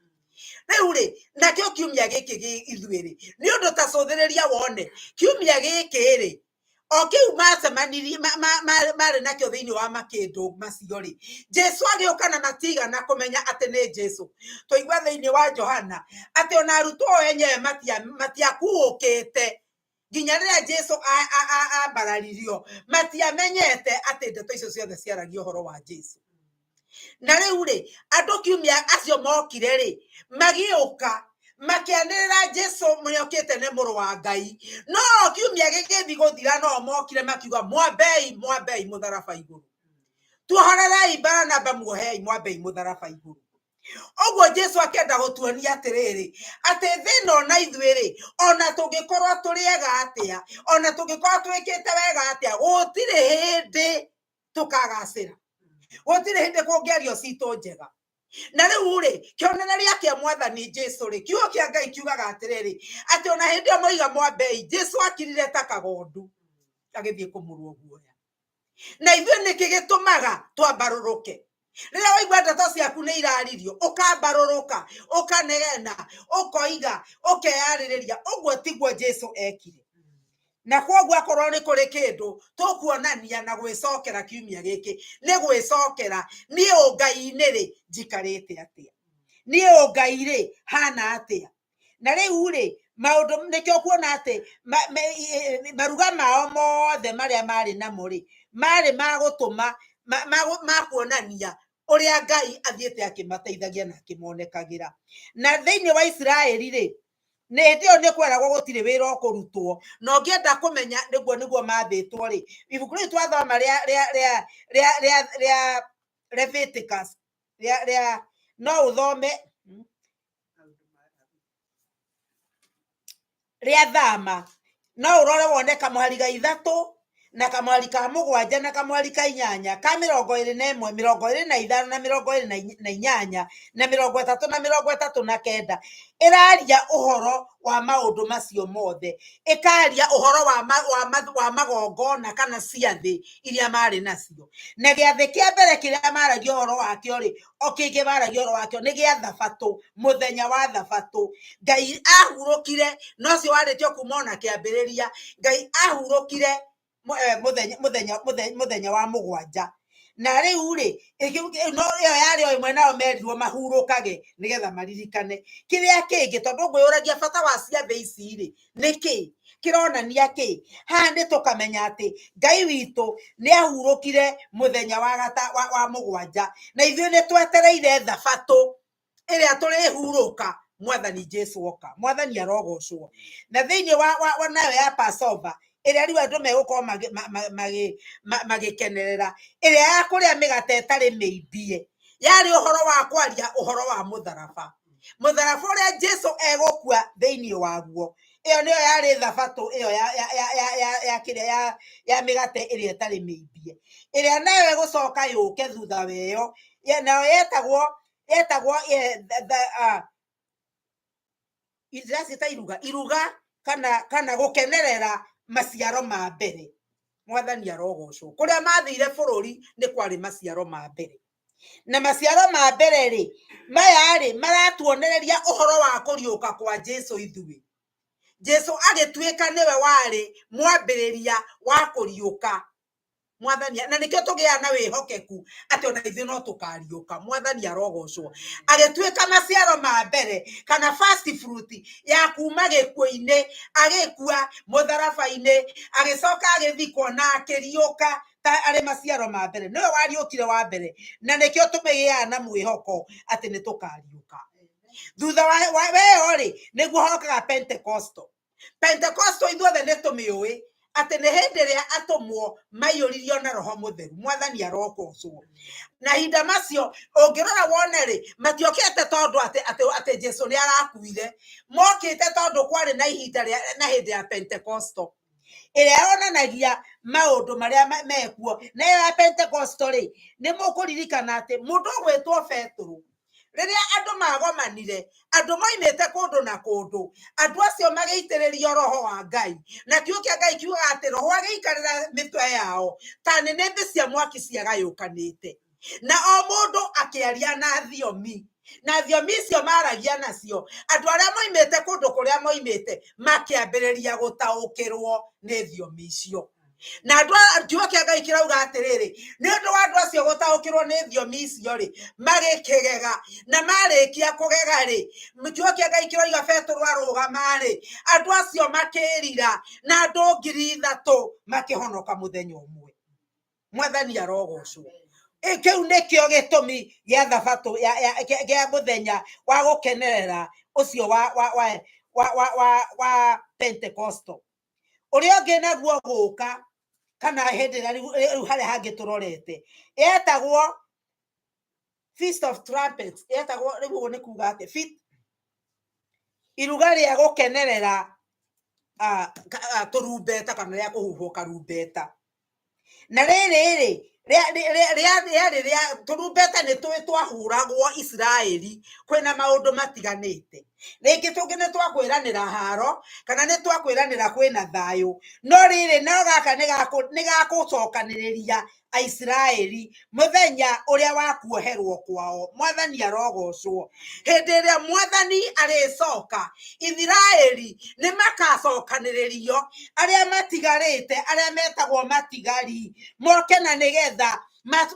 Rĩu rĩ, nakĩo kiumia gĩkĩ gĩ ithuĩ rĩ, nĩ ũndũ ta cũthĩrĩria wone kiumia gĩkĩ rĩ, o kĩu macemanirie marĩ nakĩo thĩinĩ wa makĩndũ macio rĩ, Jesu agĩũka na matigana kũmenya atĩ nĩ Jesu. Twaigua thĩinĩ wa Johana atĩ ona arutwo o enyewe matiakuũkĩte nginya rĩrĩa Jesu ambararirio, matiamenyete atĩ ndeto icio ciothe ciaragia ũhoro wa Jesu. Na rĩu rĩ, andũ kiumia acio mokire rĩ, magĩũka makĩanĩrĩra Jesu nĩokĩte nĩ mũrũ wa Ngai. No kiumia gĩgĩthiĩ gũthira, no mokire makiuga, mwambei, mwambei mũtharaba igũrũ, tuohorerei Baranaba, muohei, mwambei mũtharaba igũrũ. Ũguo Jesu akĩenda gũtuonia atĩrĩrĩ, atĩ thĩ ĩno na ithuĩ rĩ, ona tũngĩkorwo tũrĩ ega atĩa, ona tũngĩkorwo twĩkĩte wega atĩa, gũtirĩ hĩndĩ tũkagacĩra, gũtirĩ hĩndĩ kũngĩario citũ njega. Na rĩu rĩ, kĩonereria kĩa mwathani Jesu rĩ, kiugo kĩa Ngai kiugaga atĩrĩrĩ, atĩ ona hĩndĩ ĩyo moiga mwambei, Jesu akirire ta kagondu agĩthiĩ kũmũrwo guoya. Na ithuĩ nĩkĩ gĩtũmaga twambarũrũke? Rĩrĩa waigua ndeto ciaku nĩ iraririo, ũkambarũrũka, ũkanegena, ũkoiga, ũkeyarĩrĩria. Ũguo tiguo Jesu ekire. Na kwoguo akorwo nĩ kũrĩ kĩndũ tũkuonania na gwĩcokera kiumia gĩkĩ, nĩ gwĩcokera niĩ ũngai-inĩ rĩ, njikarĩte atĩa, niĩ ũngai rĩ, hana atĩa. Na rĩu rĩ, maũndũ nĩkĩo kuona atĩ maruga mao mothe marĩa marĩ namo rĩ, marĩ ma gũtũma ma kuonania ũrĩa Ngai athiĩte akĩmateithagia na akĩmonekagĩra. Na thĩinĩ wa Isiraeli rĩ, nĩ hĩndĩ ĩyo nĩ kweragwo gũtirĩ wĩra ũkũrutwo. Na ũngĩenda kũmenya nĩguo mathĩtwo rĩ, ibuku rĩu twathoma rĩa Leviticus, rĩa no ũthome rĩa Thama, no ũrore wone kamũhari ga 3 na kamũhari ka 7 na kamũhari ka 8 ka 21, 25 na 28 na 30 na 39, ĩraria ũhoro wa maũndũ macio mothe, ĩkaria ũhoro wa magongona kana ciathĩ iria marĩ nacio. Na gĩathĩ kĩa mbere kĩrĩa maragia ũhoro wakĩo rĩ, o kĩngĩ maragia ũhoro wakĩo nĩ gĩa thabatũ, mũthenya wa thabatũ. Ngai ahurũkire, na ũcio warĩtio kuma ona kĩambĩrĩria, Ngai ahurũkire mũthenya wa 7. Na rĩu rĩ, no ĩyo yarĩ o ĩmwe, nao merirwo mahurũkage nĩgetha maririkane kĩrĩa kĩngĩ. Tondũ ngwĩyũragia bata wa ciathĩ ici rĩ, nĩ kĩ kĩronania kĩ haha? Nĩ tũkamenya atĩ Ngai witũ nĩ ahurũkire mũthenya wa 7, na ithuĩ nĩ twetereire thabatũ ĩrĩa tũrĩhurũka mwathani Jesu oka. Mwathani arogocwo. Na thĩinĩ wa nayo ya Passover, ĩrĩa rĩu andũ megũkorwo magĩkenerera, ĩrĩa ya kũrĩa mĩgate ĩtarĩ mĩimbie, yarĩ ũhoro wa kwaria ũhoro wa mũtharaba, mũtharaba ũrĩa Jesu egũkua thĩinĩ waguo. Ĩyo nĩyo yarĩ thabatũ ĩyo ya kĩrĩa ya mĩgate ĩrĩa ĩtarĩ mĩimbie. Ĩrĩa nayo ĩgũcoka yũke thutha wa ĩyo, nayo yetagwo ndĩraciĩta iruga kana gũkenerera maciaro ma mbere. Mwathani arogocwo. Kũrĩa mathire bũrũri nĩ kwarĩ maciaro ma mbere, na maciaro ma mbere rĩ, maya rĩ, maratuonereria ũhoro wa kũriũka kwa Jesu. Ithuĩ Jesu agĩtuĩka nĩwe warĩ mwambĩrĩria wa kũriũka mwathani, na nĩkĩo tũgĩaga na wĩhokeku atĩ ona ithuĩ no tũkariũka. Mwathani arogocwo. Agĩtuĩka maciaro ma mbere kana first fruit ya kuma gĩkuũ-inĩ, agĩkua mũtharaba-inĩ, agĩcoka agĩthikwo na akĩriũka ta arĩ maciaro ma mbere. Nĩwe wariũkire wa mbere, na nĩkĩo tũmĩgĩaga na mwĩhoko atĩ nĩ tũkariũka. Thutha wa weyo rĩ, nĩguo hokaga Pentecostal. Pentecostal ithuothe nĩ tũmĩũĩ Atĩ nĩ hĩndĩ ĩrĩa atũmwo maiyũririo na Roho Mũtheru. Mwathani arogocwo. Na hinda macio ũngĩrora wone rĩ, matiokĩte tondũ atĩ Jesu nĩ arakuire, mokĩte tondũ kwarĩ na ihinda rĩa na hĩndĩ ya Pentecostal ĩrĩa yonanagia maũndũ marĩa mekuo. Na ĩyo ya Pentecostal rĩ, nĩ mũkũririkana atĩ mũndũ ũgwĩtwo Betũrũ, rĩrĩa andũ magomanire, andũ moimĩte kũndũ na kũndũ, andũ acio magĩitĩrĩrio Roho wa Ngai, na kiugo kĩa Ngai kiugaga atĩ Roho agĩikarĩra mĩtwe yao ta nĩnĩmbĩ cia mwaki ciagayũkanĩte, na o mũndũ akĩaria na thiomi, na thiomi icio maragia nacio, andũ arĩa moimĩte kũndũ kũrĩa moimĩte makĩambĩrĩria gũtaũkĩrwo nĩ thiomi icio. Na andũ kiugo kĩa Ngai kĩrauga atĩrĩrĩ, nĩ ũndũ wa andũ acio gũtaũkĩrwo nĩ thiomi icio rĩ, magĩkĩgega, na marĩkia kũgega rĩ, kiugo kĩa Ngai kĩroiga Betũrũ arũgama rĩ, andũ acio makĩrira, na andũ 3,000 makĩhonoka mũthenya ũmwe. Mwathani arogocwo. Kĩu nĩkĩo gĩtũmi gĩa thabatũ gĩa mũthenya wa gũkenerera ũcio wa Pentecostal. Ũrĩa ũngĩ naguo gũka kana hĩndĩ ĩrĩa rĩu harĩa hangĩ tũrorete yetagwo Feast of Trumpets, yetagwo rĩu ũguo nĩ kuga atĩ feast, iruga rĩa gũkenerera tũrumbeta kana rĩa kũhuhwo karumbeta. Na rĩrĩ rĩ, rĩarĩ rĩa tũrumbeta nĩ tũĩ twahuragwo Isiraeli kwĩna maũndũ matiganĩte. Rĩngĩ tũngĩ nĩ twakwĩranĩra haro kana nĩ twakwĩranĩra kwĩna thayũ, no rĩrĩ no gaka nĩ gakũcokanĩrĩria Aisiraeli mũthenya ũrĩa wa kuoherwo kwao. Mwathani arogocwo. Hĩndĩ ĩrĩa Mwathani arĩcoka, Isiraeli nĩ makacokanĩrĩrio, arĩa matigarĩte, arĩa metagwo matigari, moke na nĩgetha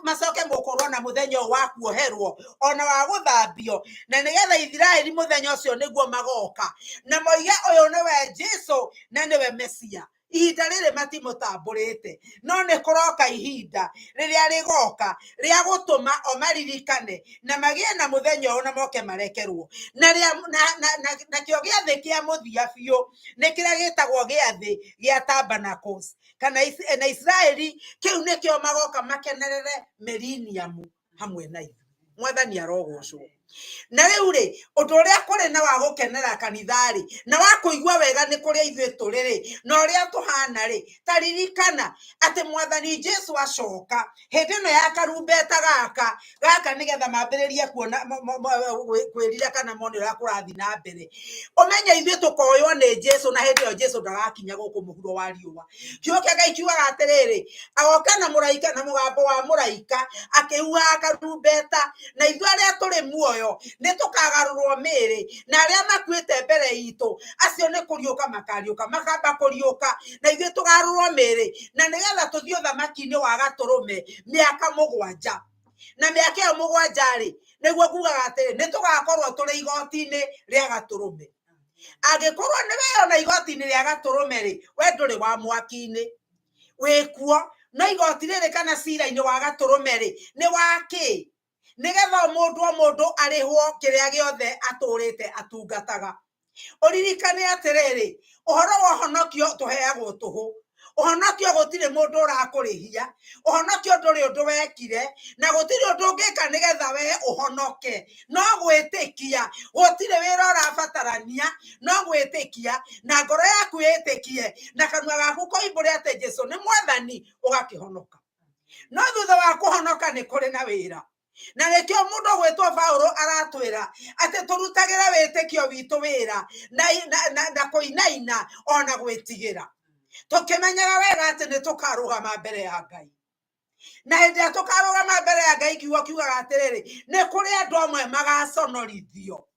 macoke gũkorwo na mũthenya ũyũ wa kuoherwo ona wa gũthambio, na nĩgetha Isiraeli mũthenya ũcio nĩguo magoka na moige ũyũ nĩwe Jesu na nĩwe Mesia. Ihinda rĩrĩ matimũtambũrĩte, no nĩ kũroka ihinda rĩrĩa rĩgoka rĩa gũtũma o maririkane na magĩe na mũthenya ũyũ na moke marekerwo. Na nakĩo gĩathĩ kĩa mũthia biũ nĩ kĩrĩa gĩtagwo gĩathĩ gĩa Tabernacles kana na Isiraeli, kĩu nĩkĩo magoka makenerere millennium hamwe na ithuĩ. Mwathani arogocwo. Na rĩu rĩ, ũndũ ũrĩa kũrĩ na wa gũkenera kanitha rĩ, na wa kũigua wega nĩ kũrĩa ithuĩ tũrĩ rĩ, na ũrĩa tũhana rĩ, ta ririkana atĩ Mwathani Jesu acoka hĩndĩ ĩno ya karumbeta gaka gaka, nĩgetha mambĩrĩrie kuona kwĩrira kana mone ũrĩa kũrathiĩ na mbere. Ũmenye ithuĩ tũkoywo nĩ Jesu, na hĩndĩ ĩyo Jesu ndagakinya gũkũ mũhuro wa riũa. Kiugo kĩa Ngai kiugaga atĩrĩrĩ, agoka na mũraika na mũgambo wa mũraika akĩhuhaga karumbeta, na ithuĩ arĩa tũrĩ muoyo nĩ tũkagarũrwo mĩĩrĩ, na arĩa makuĩte mbere itũ acio nĩ kũriũka makariũka, makamba kũriũka, na ithuĩ tũgarũrwo mĩĩrĩ, na nĩgetha tũthiĩ ũthamaki-inĩ wa Gatũrũme mĩaka 7. Na mĩaka ĩyo 7 rĩ, nĩguo ngugaga atĩrĩ, nĩ tũgakorwo tũrĩ igoti-inĩ rĩa Gatũrũme. Angĩkorwo nĩ weyona igoti-inĩ rĩa Gatũrũme rĩ, we ndũrĩ wa mwaki-inĩ, wĩkuo. No igoti rĩrĩ kana cira-inĩ wa Gatũrũme rĩ, nĩ wa kĩ? Nĩgetha o mũndũ o mũndũ arĩhwo kĩrĩa gĩothe atũrĩte atungataga. Ũririkane atĩrĩrĩ, ũhoro wa ũhonokio tũheagwo tũhũ. Ũhonokio gũtirĩ mũndũ ũrakũrĩhia, ũhonokio ndũrĩ ũndũ wekire, na gũtirĩ ũndũ ũngĩka nĩgetha we ũhonoke. No gwĩtĩkia, gũtirĩ wĩra ũrabatarania, no gwĩtĩkia na ngoro yaku ĩtĩkie na kanua gaku koimbũre atĩ Jesu nĩ Mwathani, ũgakĩhonoka. No thutha wa kũhonoka nĩ kũrĩ na wĩra. Na nĩkĩo mũndũ ũgwĩtwo Paũlũ aratwĩra atĩ tũrutagĩre wĩtĩkio witũ wĩra na kũinaina ona gwĩtigĩra, tũkĩmenyaga wega atĩ nĩ tũkarũgama mbere ya Ngai. Na hĩndĩ ĩrĩa tũkarũgama mbere ya Ngai, kiugo kiugaga atĩrĩrĩ, nĩ kũrĩ andũ amwe magaconorithio.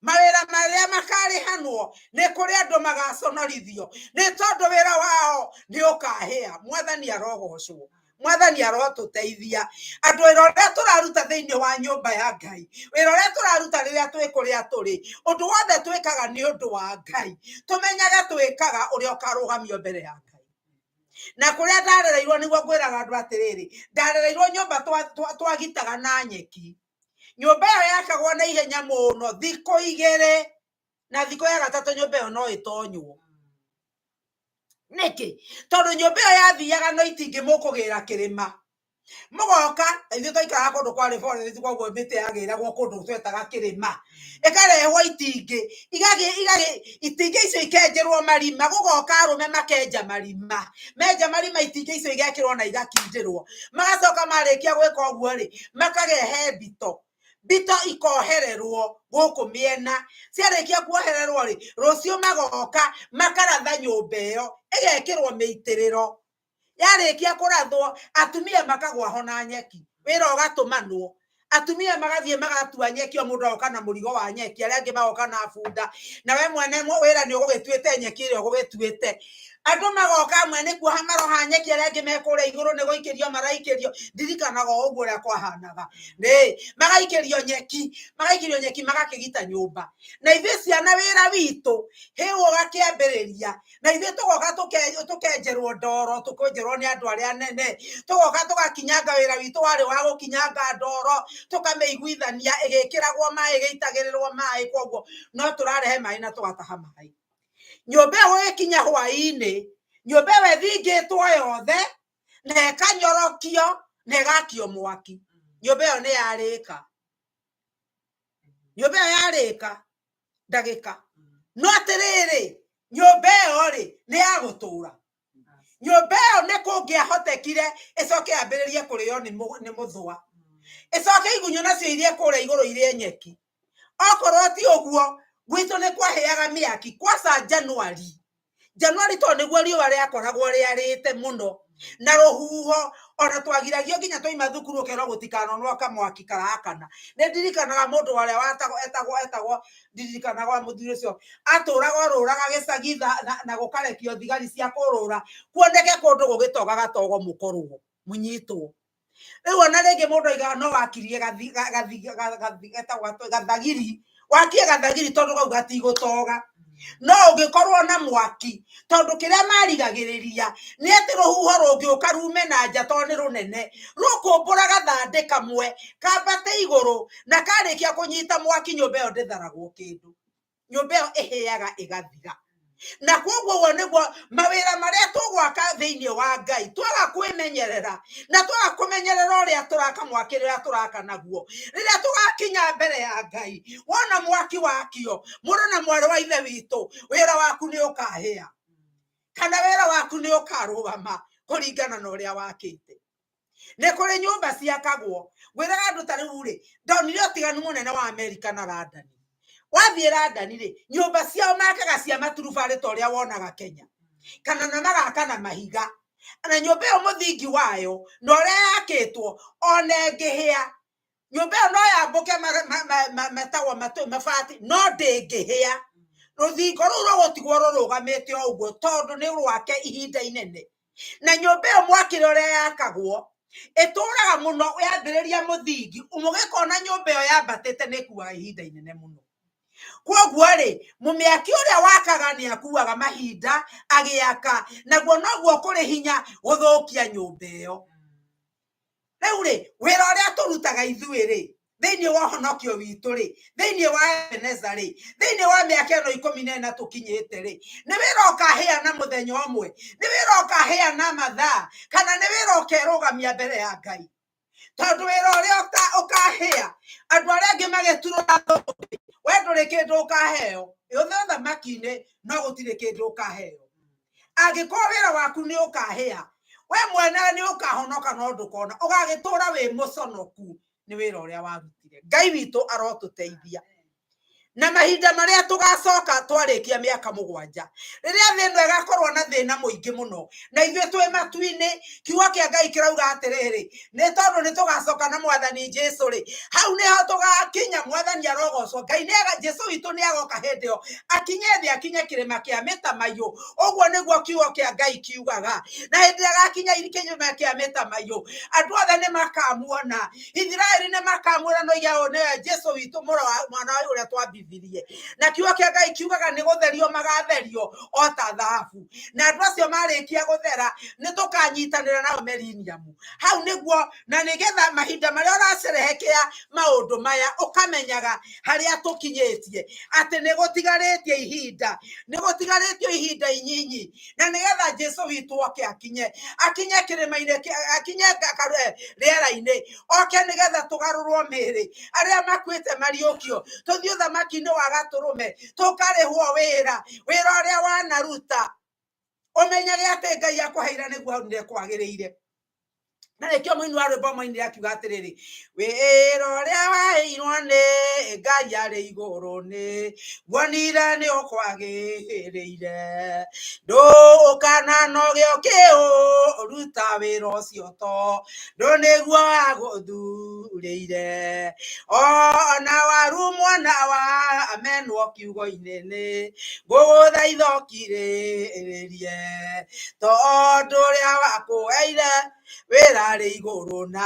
Mawĩra marĩa makarĩhanwo, nĩ kũrĩ andũ magaconorithio nĩ tondũ wĩra wao nĩ ũkahĩa. Mwathani arogocwo. Mwathani arotũteithia. Andũ, wĩra ũrĩa tũraruta thĩinĩ wa nyũmba ya Ngai, wĩra ũrĩa tũraruta rĩrĩa twĩ kũrĩa tũrĩ, ũndũ wothe twĩkaga nĩ ũndũ wa Ngai, tũmenyage twĩkaga ũrĩa ũkarũgamio mbere ya Ngai. Na kũrĩa ndarereirwo, nĩguo ngwĩraga andũ atĩrĩrĩ, ndarereirwo nyũmba twagitaga na nyeki. Nyũmba ĩyo yakagwo na ihenya mũno, thikũ 2, na thikũ ya gatatũ nyũmba ĩyo no ĩtonywo. Nĩkĩ? Tondũ nyũmba ĩyo yathiaga no itingĩ mũkũgĩra kĩrĩma. Mũgoka, ithuĩ twaikaraga kũndũ kwarĩ forest, koguo mĩtĩ yagĩragwo kũndũ twetaga kĩrĩma. Ĩkarehwo itingĩ, igagĩ itingĩ icio ikenjerwo marima, gũgoka arũme makenja marima. Menja marima itingĩ icio igekĩrwo na igakindĩrwo. Magacoka marĩkia gwĩka ũguo rĩ, makarehe mbito. Mbito ikohererwo gũkũ mĩena. Ciarĩkia kuohererwo rĩ, rũciũ magoka makaratha nyũmba ĩyo, ĩgekĩrwo mĩitĩrĩro. Yarĩkia kũrathwo, atumia makagwa ho na nyeki. Wĩra ũgatũmanwo. Atumia magathiĩ magatua nyeki, o mũndũ agoka na mũrigo wa nyeki, arĩa angĩ magoka na bunda. Na we mwene wĩra nĩ ũgũgĩtuĩte nyeki ĩrĩa ũgũgĩtuĩte. Andũ magoka amwe nĩ kuoha maroha nyeki, arĩa angĩ me kũrĩa igũrũ nĩ gũikĩrio maraikĩrio. Ndirikanaga o ũguo ũrĩa kwahanaga. Nĩ, magaikĩrio nyeki, magaikĩrio nyeki magakĩgita nyũmba. Na ithuĩ ciana wĩra witũ, hĩ ũgakĩambĩrĩria. Na ithuĩ tũgoka tũkenjerwo ndoro, tũkenjerwo nĩ andũ arĩa anene, tũgoka tũgakinyanga wĩra witũ warĩ wa gũkinyanga ndoro, tũkamĩiguithania ĩgĩkĩragwo maĩ, ĩgĩitagĩrĩrwo maĩ, koguo no tũrarehe maĩ na tũgataha maĩ. Nyũmba ĩyo gũgĩkinya hwaĩ-inĩ, nyũmba ĩyo ĩthingĩtwo yothe, na ĩkanyorokio, na ĩgakio mwaki. Nyũmba ĩyo nĩ yarĩka. Nyũmba ĩyo yarĩka ndagĩka. No atĩrĩrĩ, nyũmba ĩyo rĩ, nĩ ya gũtũra. Nyũmba ĩyo nĩ kũngĩahotekire ĩcoke yambĩrĩrie kũrĩo nĩ mũthũa. Ĩcoke igunyũ nacio irie kũrĩa igũrũ irĩe nyeki. Okorwo ti ũguo, gwitũ nĩ kwahĩaga mĩaki kwaca Januari. Januari tondũ nĩguo riũa rĩakoragwo rĩarĩte mũno na rũhuho, ona twagiragio nginya twaima thukuru ũkerwo gũtikanonwo kamwaki karakana. Nĩ ndirikanaga mũndũ warĩa watagwo etagwo etagwo ndirikanaga wa mũthuri ũcio atũraga orũraga gĩcagi na gũkarekio thigari cia kũrũra kuoneke kũndũ gũgĩtoga gatogo mũkorwo mũnyitwo. Rĩu ona rĩngĩ mũndũ aigaga no wakirie gathagiri, wakie gathagiri tondũ kau gatigũtoga. No ũngĩkorwo na mwaki, tondũ kĩrĩa marigagĩrĩria nĩ atĩ rũhuho rũngĩũka rume na nja tondũ nĩ rũnene, rũkũmbũra gathandĩ kamwe kambate igũrũ, na karĩkia kũnyita mwaki nyũmba ĩyo ndĩtharagwo kĩndũ. Nyũmba ĩyo ĩhĩaga ĩgathira. Na koguo ũguo nĩguo mawĩra marĩa tũgwaka thĩinĩ wa Ngai, twaga kwĩmenyerera na twaga kũmenyerera ũrĩa tũraka mwaki ũrĩa tũraka naguo, rĩrĩa tũgakinya mbere ya Ngai, wona mwaki wakio, mũrũ na mwarĩ wa ithe witũ, wĩra waku nĩ ũkahĩa kana wĩra waku nĩ ũkarũgama kũringana na ũrĩa wakĩte. Nĩ kũrĩ nyũmba ciakagwo, ngwĩraga andũ ta rĩu rĩ, ndonire ũtiganu mũnene wa Amerika na London. Wathiĩ London rĩ, nyũmba ciao makaga cia maturubarĩ ta ũrĩa wonaga Kenya, kana na magaka na mahiga. Na nyũmba ĩyo mũthingi wayo na ũrĩa yakĩtwo ona ĩngĩhĩa, nyũmba ĩyo no yambũke metagwo mabati, no ndĩngĩhĩa. Rũthingo rũu rũgũtigwo rũrũgamĩte o ũguo tondũ nĩ rwake ihinda inene. Na nyũmba ĩyo mwakĩre ũrĩa yakagwo, ĩtũraga mũno yambĩrĩria mũthingi, mũgĩkona nyũmba ĩyo yambatĩte nĩ ĩkuaga ihinda inene mũno. Koguo rĩ, mũmĩaki ũrĩa wakaga nĩ akuaga mahinda agĩaka, naguo noguo kũrĩ hinya gũthũkia nyũmba ĩyo. Rĩu rĩ, wĩra ũrĩa tũrutaga ithuĩ rĩ, thĩinĩ wa ũhonokio witũ rĩ, thĩinĩ wa Ebeneza rĩ, thĩinĩ wa mĩaka ĩno ikũmi na ĩna tũkinyĩte rĩ, nĩ wĩra ũkahĩa na mũthenya ũmwe, nĩ wĩra ũkahĩa na mathaa, kana nĩ wĩra ũkerũgamia mbere ya Ngai. Tondũ wĩra ũrĩa ũkahĩa, andũ arĩa angĩ magĩturũra thũmbĩ, we ndũrĩ kĩndũ ũkaheo. Ũthĩ ũthamaki-inĩ, no gũtirĩ kĩndũ ũkaheo. Angĩkorwo wĩra waku nĩ ũkahĩa, we mwene nĩ ũkahonoka no ndũkona, ũgagĩtũra wĩ mũconoku nĩ wĩra ũrĩa warutire. Ngai witũ arotũteithia. Na mahinda marĩa tũgacoka twarĩkia mĩaka mũgwanja, rĩrĩa thĩ ĩno ĩgakorwo na thĩna mũingĩ mũno, na ithuĩ twĩ matu-inĩ, kiugo kĩa Ngai kĩrauga atĩrĩrĩ, nĩ tondũ nĩ tũgacoka na Mwathani Jesu rĩ, hau nĩho tũgakinya. Mwathani arogocwo. Ngai nĩ aga, Jesu witũ nĩ agoka hĩndĩ ĩyo, akinye thĩ, akinye kĩrĩma kĩa mĩtamaiyũ. Ũguo nĩguo kiugo kĩa Ngai kiugaga. Na hĩndĩ ĩrĩa agakinya kĩrĩma kĩa mĩtamaiyũ, andũ othe nĩ makamuona. Isiraeli nĩ makamuona no oige ũyũ nĩwe Jesu witũ, mũrũ wa mwana ũrĩa twambithirie. Na kiugo kĩa Ngai kiugaga nĩ gũtherio magatherio o ta thahabu. Na andũ acio marĩkia gũthera, nĩ tũkanyitanĩra nao millennium. Hau nĩguo, na nĩgetha mahinda marĩa ũracerehekea maũndũ maya, ũkamenyaga Ũratwĩra harĩa tũkinyĩtie atĩ nĩ gũtigarĩtie ihinda, nĩ gũtigarĩtio ihinda inyinyi, na nĩgetha Jesu witũ oke akinye, akinye kĩrĩma-inĩ, akinye rĩera-inĩ, oke nĩgetha tũgarũrwo mĩĩrĩ, arĩa makuĩte mariũkio, tũthiĩ ũthamaki-inĩ wa Gatũrũme, tũkarĩhwo wĩra, wĩra ũrĩa wanaruta, ũmenyage atĩ Ngai akũheire nĩguo aunire kwagĩrĩire. Na nĩkĩo mũini wa rwĩmbo moinire akiuga atĩrĩrĩ, wĩra ũrĩa waheirwo nĩ Ngai arĩ igũrũ nĩ guonire nĩ ũkwagĩrĩire, ndũkananoge ũkĩũruta wĩra ũcio tondũ nĩguo agũthurĩire, ona warumwo na wamenwo kiugo-inĩ nĩ ngũgũthaitha ũkirĩrĩrie, tondũ ũrĩa wakũheire wĩra arĩ igũrũ na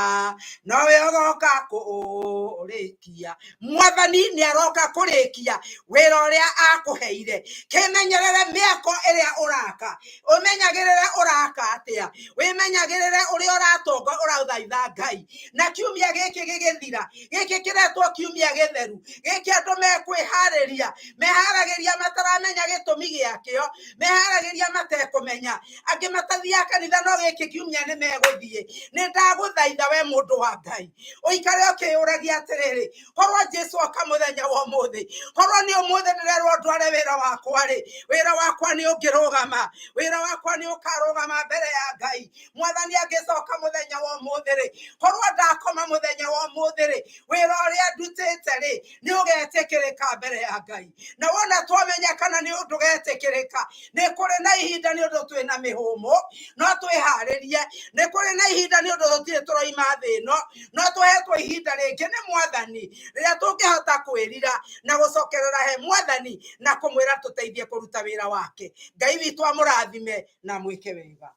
nowe ũgoka kũũrĩkia. Mwathani nĩ aroka kũrĩkia wĩra ũrĩa akũheire. Kĩmenyerere mĩako ĩrĩa ũraka, ũmenyagĩrĩre ũraka atĩa, wĩmenyagĩrĩre ũrĩa ũratonga ũrathaitha Ngai. Na kiumia gĩkĩ gĩgĩthira, gĩkĩ kĩretwo kiumia gĩtheru, gĩkĩ andũ mekwĩharĩria, meharagĩria mataramenya gĩtũmi gĩakĩo, meharagĩria matekũmenya, angĩ matathiaga kanitha no gĩkĩ kiumia nĩ megũthiĩ. Nĩ ndagũthaitha we mũndũ wa Ngai, ũikare ũkĩyũragia atĩrĩrĩ, korwo Jesu oka mũthenya wa ũmũthĩ, korwo nĩ ũmũthĩ ndĩrerwo ndware wĩra wakwa rĩ, wĩra wakwa nĩ ũngĩrũgama, wĩra wakwa nĩ ũkarũgama mbere ya Ngai. Mwathani angĩcoka mũthenya wa ũmũthĩ rĩ, korwo ndakoma mũthenya wa ũmũthĩ rĩ, wĩra ũrĩa ndutĩte rĩ, nĩ ũgetĩkĩrĩka mbere ya Ngai. Na wona twamenya kana nĩ ũndũ ũgetĩkĩrĩka, nĩ kũrĩ na ihinda nĩ ũndũ twĩna mĩhũmũ, no twĩharĩrie, nĩ kũrĩ na ihinda nĩ ũndũ tũtirĩ tũroima thĩ ĩno, no tũhetwo ihinda rĩngĩ nĩ Mwathani rĩrĩa tũngĩhota kwĩrira na gũcokerera he Mwathani na kũmwĩra tũteithie kũruta wĩra wake. Ngai witũ amũrathime na amwĩke wega.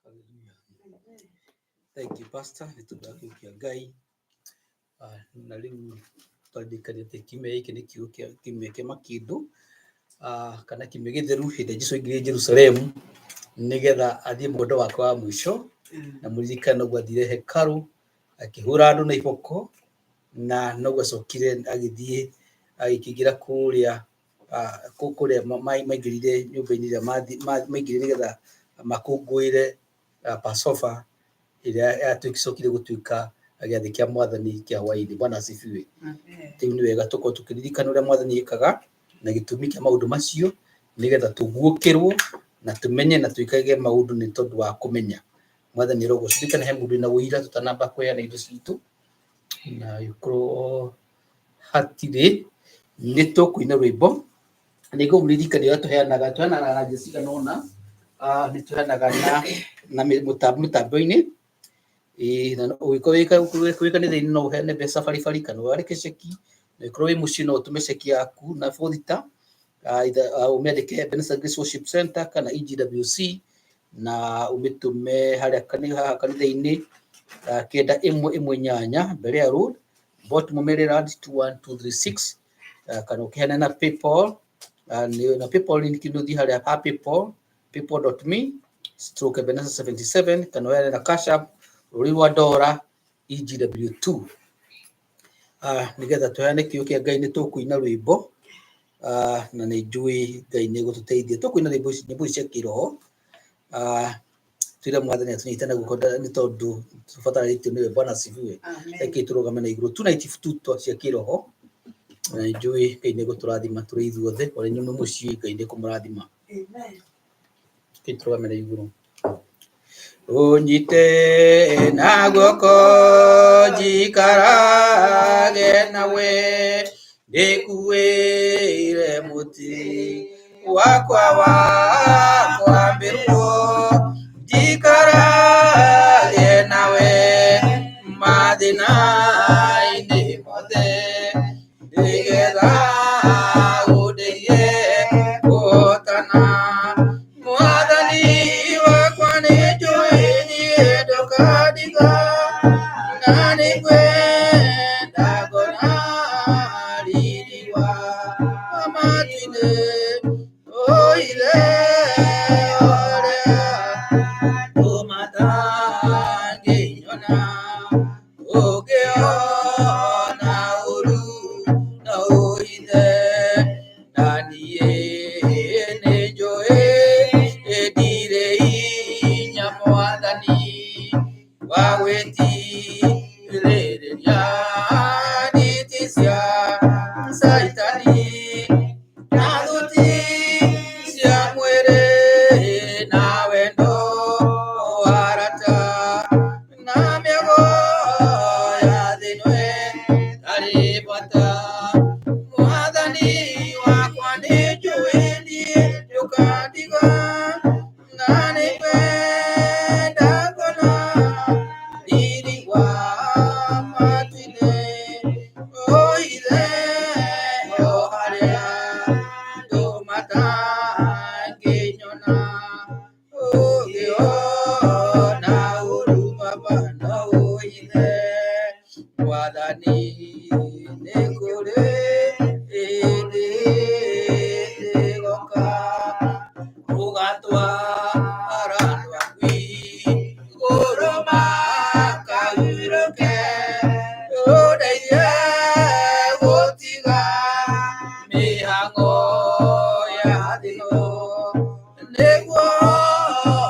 Hallelujah. Thank you, Pastor. Nĩ tondũ wa kiugo kĩa Ngai. Na rĩu twaririkania atĩ kiumia gĩkĩ nĩ kiugo kĩa kiumia kĩa makĩndũ, kana kiumia gĩtheru hĩndĩ ĩrĩa Jesũ aingĩrire Jerusalemu nĩgetha athiĩ mũgũnda wake wa mũico, na mũririkane noguo athire hekarũ akĩhũra andũ na iboko, na noguo acokire agĩthiĩ agĩkĩingĩra kũrĩa kũrĩa maingĩrire nyũmba-inĩ ĩrĩa maingĩrire nĩgetha makũngũĩre Passover ĩrĩa yacokire gũtuĩka gĩathĩ kĩa Mwathani kĩa hwaĩ-inĩ. Bwana asifiwe. Rĩu nĩ wega tũkorwo tũkĩririkana ũrĩa Mwathani ekaga na gĩtũmi kĩa maũndũ macio nĩgetha tũguũkĩrwo na tũmenye na twĩkage maũndũ nĩ tondũ wa kũmenya. Mwathani arogocwo. Ririkana he mũndũ wĩna ũira tũtanamba kũheana indo citũ, na angĩkorwo hatirĩ nĩ tũkũina rwĩmbo. Nĩ ngũmũririkania ũrĩa tũheanaga, tũheanaga na njĩra cigana ũna, nĩ tũheanaga na mĩtambo-inĩ, na ũngĩkorwo wĩ kanitha-inĩ no ũheane mbeca baribari kana wandĩke ceki, na ũngĩkorwo wĩ mũciĩ no ũtũme ceki yaku na bũthita, ũmĩandĩke Ebenezer Grace Worship Center kana EGWC, na ũmĩtũme harĩa haha kanitha-inĩ, 918 Berea Road, Baltimore, Maryland 21236, kana ũkĩheane na PayPal, na PayPal link nĩ ũthiĩ harĩa ha PayPal, paypal.me/Ebenezer77, kana ũheane na Cash App rũri rwa dora EGW2. Nĩgetha tũheane kiugo kĩa Ngai nĩ tũkũina rwĩmbo, na nĩ njũĩ Ngai nĩ egũtũteithia. Tũkũina rwĩmbo ici, nyĩmbo ici cia kĩroho, twĩre Mwathani atũnyite na guoko nĩ tondũ tũbataranĩtio nĩwe. Bwana asifiwe. Reke tũrũgame na igũrũ tuna itibututo cia kĩroho, na nĩ njũĩ Ngai nĩ egũtũrathima tũrĩ ithuothe, o inyuĩ mwĩ mũciĩ Ngai nĩ ekũmũrathima. Reke tũrũgame na igũrũ. Ũnyite na guoko njikarage nawe, ndĩkuĩre mũtĩ wakwa wa kwambĩrwo, njikarage nawe mathĩna-inĩ mothe, nĩgetha ũndeithie kũhotana. Mwathani wakwa nĩ njũĩ niĩ ndũkandiga, na nĩngwenda ngona riri wa matu-inĩ, ũire ũrĩa andũ matangĩnyona. Ngũgirĩrĩria nditi cia Caitani na thuti cia mwĩrĩ na wendo wa arata na mĩago ya thĩ ĩno ĩtarĩ bata. Mwathani wakwa nĩnjũĩ niĩ ndũkandiga na nĩngwenda kuona riri wa matu-inĩ. Ũithe o harĩa andũ matangĩnyona, ũngĩona ũru baba no ũithe. Mwathani nĩ kũrĩ hĩndĩ ĩgoka ũgatwara andũ aku igũrũ makahurũke, ũndeithie gũtiga mĩhang'o ya thĩ ĩno nĩguo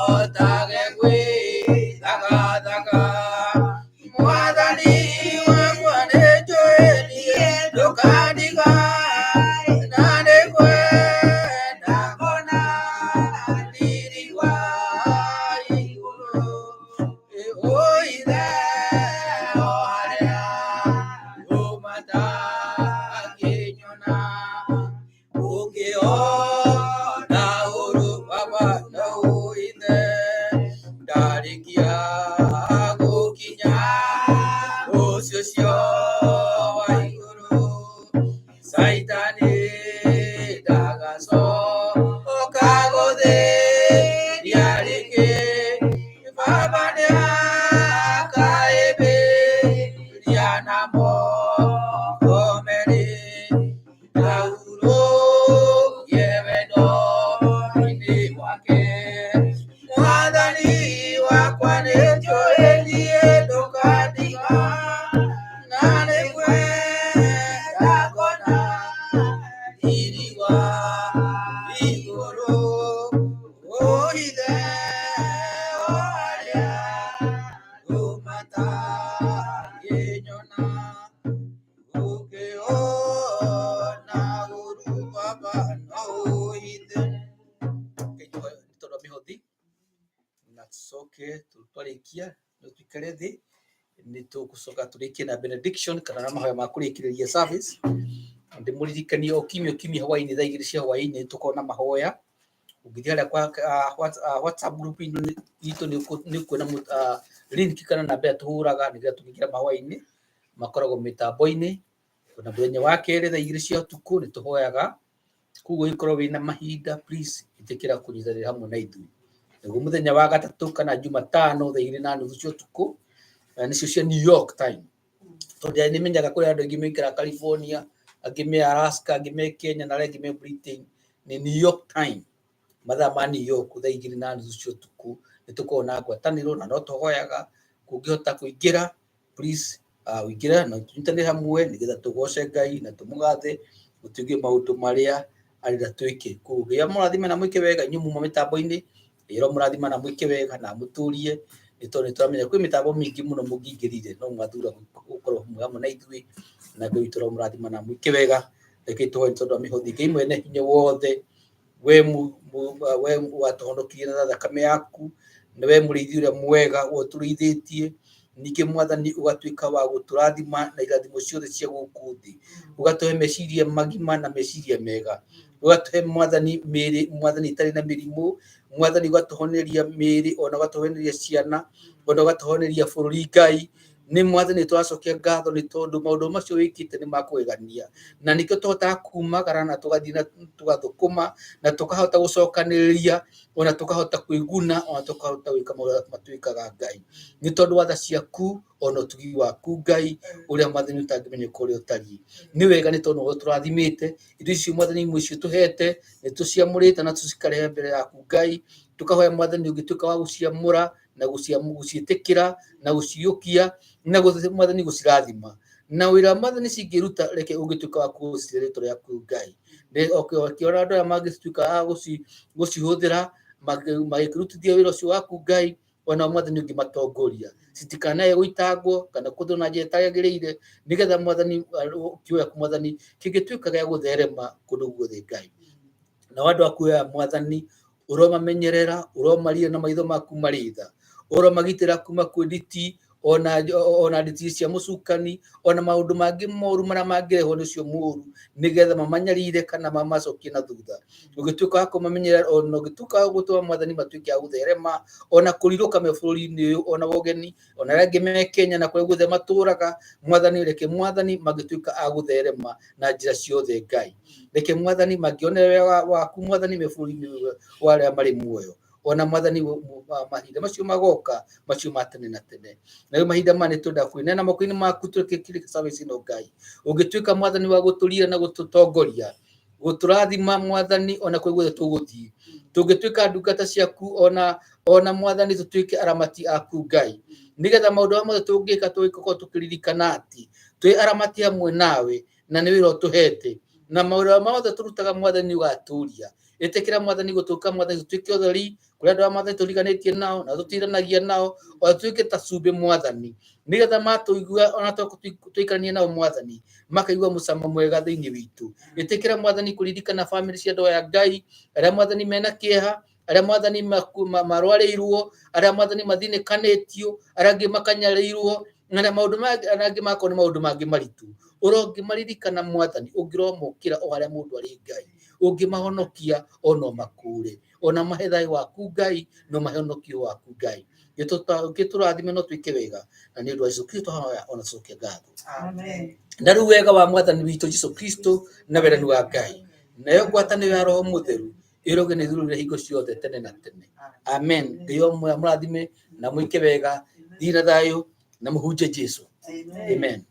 hotage gwĩthagathaga. Mwathani wakwa nĩnjũĩ niĩ ndũkandiga na nĩngwenda kuona riri wa igũrũ. Ũithe o harĩa andũ matangĩnyona, ũngĩona ũru baba no ũithe. Ndarĩkia gũkinya mũciĩ ũcio wa igũrũ, Caitani ndagacoka gũthĩnia rĩngĩ. Baba nĩakaĩmĩria na moko merĩ, ahurũkie wendo-inĩ wake. Mwathani wakwa nĩnjũĩ niĩ ndũkandiga na nĩngwenda kuona riri wa igũrũ. Ũithe o harĩa andũ matangĩnyona, ũngĩona ũru baba no ũithe. Nĩ tondũ wa mĩhothi na tũcoke twarĩkia no tũikare thĩ nĩ tũgũcoka tũrĩkie na benediction kana na mahoya ma kũrĩkĩrĩria service. Ndĩmũririkanie o kiumia kiumia hwaĩ-inĩ thaa 2 cia hwaĩ-inĩ tũkorwo na mahoya. Ũngĩthiĩ harĩa kwa WhatsApp group itũ nĩ ũkuona link kana namba ĩrĩa tũhũraga nĩgetha tũkĩingĩra mahoya-inĩ makoragwo mĩtambo-inĩ. Ona mũthenya wa kerĩ thaa 2 cia ũtukũ nĩ tũhoyaga, koguo ũngĩkorwo wĩna mahinda please ĩtĩkĩra kũnyitanĩra hamwe na ithuĩ. Naguo mũthenya wa gatatũ kana Jumatano thaa 2:30 cia ũtukũ nĩcio cia New York time, tondũ nĩ menyaga kũrĩ andũ aingĩ maikaraga California, angĩ me Alaska, angĩ me Kenya na arĩa angĩ me Britain. Nĩ New York time, mathaa ma New York thaa 2:30 cia ũtukũ nĩ tũkoragwo na ngwatanĩro na no tũhoyaga. Ũngĩhota kũingĩra please ũingĩre na tũnyitanĩre hamwe nĩgetha tũgoce Ngai na tũmũgathe tũigue maũndũ marĩa arenda twĩke. Koguo Ngai amũrathime na mwĩke wega inyuĩ muma mĩtambo-inĩ, Ngai aromũrathima na mwĩke wega na amũtũrie nĩ tondũ nĩ tũramenya kwĩ mĩtambo mĩingĩ mũno mũngĩingĩrire no mwathura gũkorwo hamwe na ithuĩ, na Ngai witũ aromũrathima na mwĩke wega. Reke tũhoe nĩ tondũ wa mĩhothi. Ngai mwene hinya wothe, we watũhonokirie na thakame yaku, na we mũrĩithi ũrĩa mwega ũtũrĩithĩtie, ningĩ Mwathani ũgatuĩka wa gũtũrathima na irathimo ciothe cia gũkũ thĩ, ũgatũhe meciria magima na meciria mega, ũgatũhe Mwathani mĩĩrĩ Mwathani ĩtarĩ na mĩrimũ, Mwathani ũgatũhoneria mĩĩrĩ ona ũgatũhoneria ciana ona ũgatũhoneria bũrũri Ngai. Nĩ Mwathani tũracokia ngatho nĩ tondũ maũndũ macio wĩkĩte nĩ makũgegania, na nĩkĩo tũhotaga kumagara na tũgathiĩ na tũgathũkũma na tũkahota gũcokanĩrĩria ona tũkahota kwĩguna ona tũkahota gwĩka maũndũ matwĩkaga Ngai, nĩ tondũ wa tha ciaku ona ũtugi waku Ngai ũrĩa Mwathani ũtangĩmenyeka ũrĩa ũtariĩ. Nĩ wega nĩ tondũ nĩwe ũtũrathimĩte, indo icio Mwathani imwe icio ũtũhete nĩ tũciamũrĩte na tũcikarehe mbere yaku Ngai, tũkahoya Mwathani ũngĩtuĩka wa gũciamũra na gũciĩtĩkĩra na gũciũkia na Mwathani gũcirathima na wĩra Mwathani cingĩruta reke ũngĩtuĩka wa kũgocithia rĩtwa rĩaku Ngai. Ũkĩona andũ aya mangĩtuĩka a gũcihũthĩra magĩkĩrutithia wĩra ũcio waku Ngai, Ona Mwathani ũngĩmatongoria citikanae gũitangwo kana kũthwo na njĩra ĩtagĩrĩire, nĩgetha Mwathani kiugo gĩaku Mwathani kĩngĩtuĩka gĩa gũtherema kũndũ guothe Ngai. Nao andũ aku aya Mwathani ũromamenyerera, ũromaria na maitho maku marĩ tha, ũromagitĩra kuma kwĩ nditi ona nditi cia mũcukani, ona maũndũ mangĩ moru marĩa mangĩrehwo nĩ ũcio mũru, nĩgetha mamanyarire kana mamacokie na thutha. Ũngĩtuĩka wa kũmamenyerera, ona ũngĩtuĩka wa gũtũma Mwathani matuĩke a gũtherema, ona kũrirũka me bũrũri-inĩ ũyũ, ona wogeni, ona arĩa angĩ me Kenya na kũrĩa guothe matũraga, Mwathani reke Mwathani mangĩtuĩka a gũtherema na njĩra ciothe Ngai. Reke Mwathani mangĩonera wega waku Mwathani me bũrũri-inĩ ũyũ wa arĩa marĩ muoyo, ona Mwathani mahinda macio magoka macio ma tene na tene. Na rĩu mahinda maya nĩ twenda kwĩneana moko-inĩ maku tũrĩkĩrie service ĩno Ngai. Ũngĩtuĩka Mwathani wa gũtũrira na gũtũtongoria, gũtũrathima Mwathani ona kũrĩa guothe tũgũthiĩ, tũngĩtuĩka ndungata ciaku ona Mwathani tũtuĩke aramati aku Ngai, nĩgetha maũndũ marĩa mothe tũngĩka tũgĩkorwo tũkĩririkana atĩ twĩ aramati hamwe nawe na nĩ wĩra ũtũhete, na maũndũ mothe tũrutaga Mwathani ũgatũria. Ĩtĩkĩra Mwathani gũtũka Mwathani tũtuĩke ũtheri kũrĩ andũ arĩa Mwathani tũriganĩtie nao na tũtiranagia nao, ona tũtuĩke ta cumbĩ Mwathani, nĩgetha matũigua ona tũikaranie nao Mwathani makaigua mũcamo mwega thĩinĩ witũ. Ĩtĩkĩra Mwathani kũririkana bamĩrĩ cia andũ aya Ngai, arĩa Mwathani mena kĩeha, arĩa Mwathani marwarĩirwo, arĩa Mwathani mathinĩkanĩtio, arĩa angĩ makanyarĩirwo, na arĩa maũndũ arĩa angĩ makorwo nĩ maũndũ mangĩ maritũ. Ũrongĩmaririkana Mwathani, ũngĩromokĩra o harĩa mũndũ arĩ Ngai, ũngĩmahonokia ona ũmakũre, ona mahe thayũ waku Ngai, na ũmahe ũhonokio waku Ngai. Gĩtũrathime no twĩke wega, na nĩ ũndũ wa Jesu Kristo hoya ona tũcoke ngatho. Amen. Na rĩu wega wa Mwathani witũ Jesu Kristo na wendani wa Ngai nayo ngwatanĩro ya Roho Mũtheru ĩroge nĩ thurire hingo ciothe tene na tene. Amen. Ngai amũrathime na mwĩke wega, thiĩ na thayũ na mũhunjie Jesu. Amen. Amen.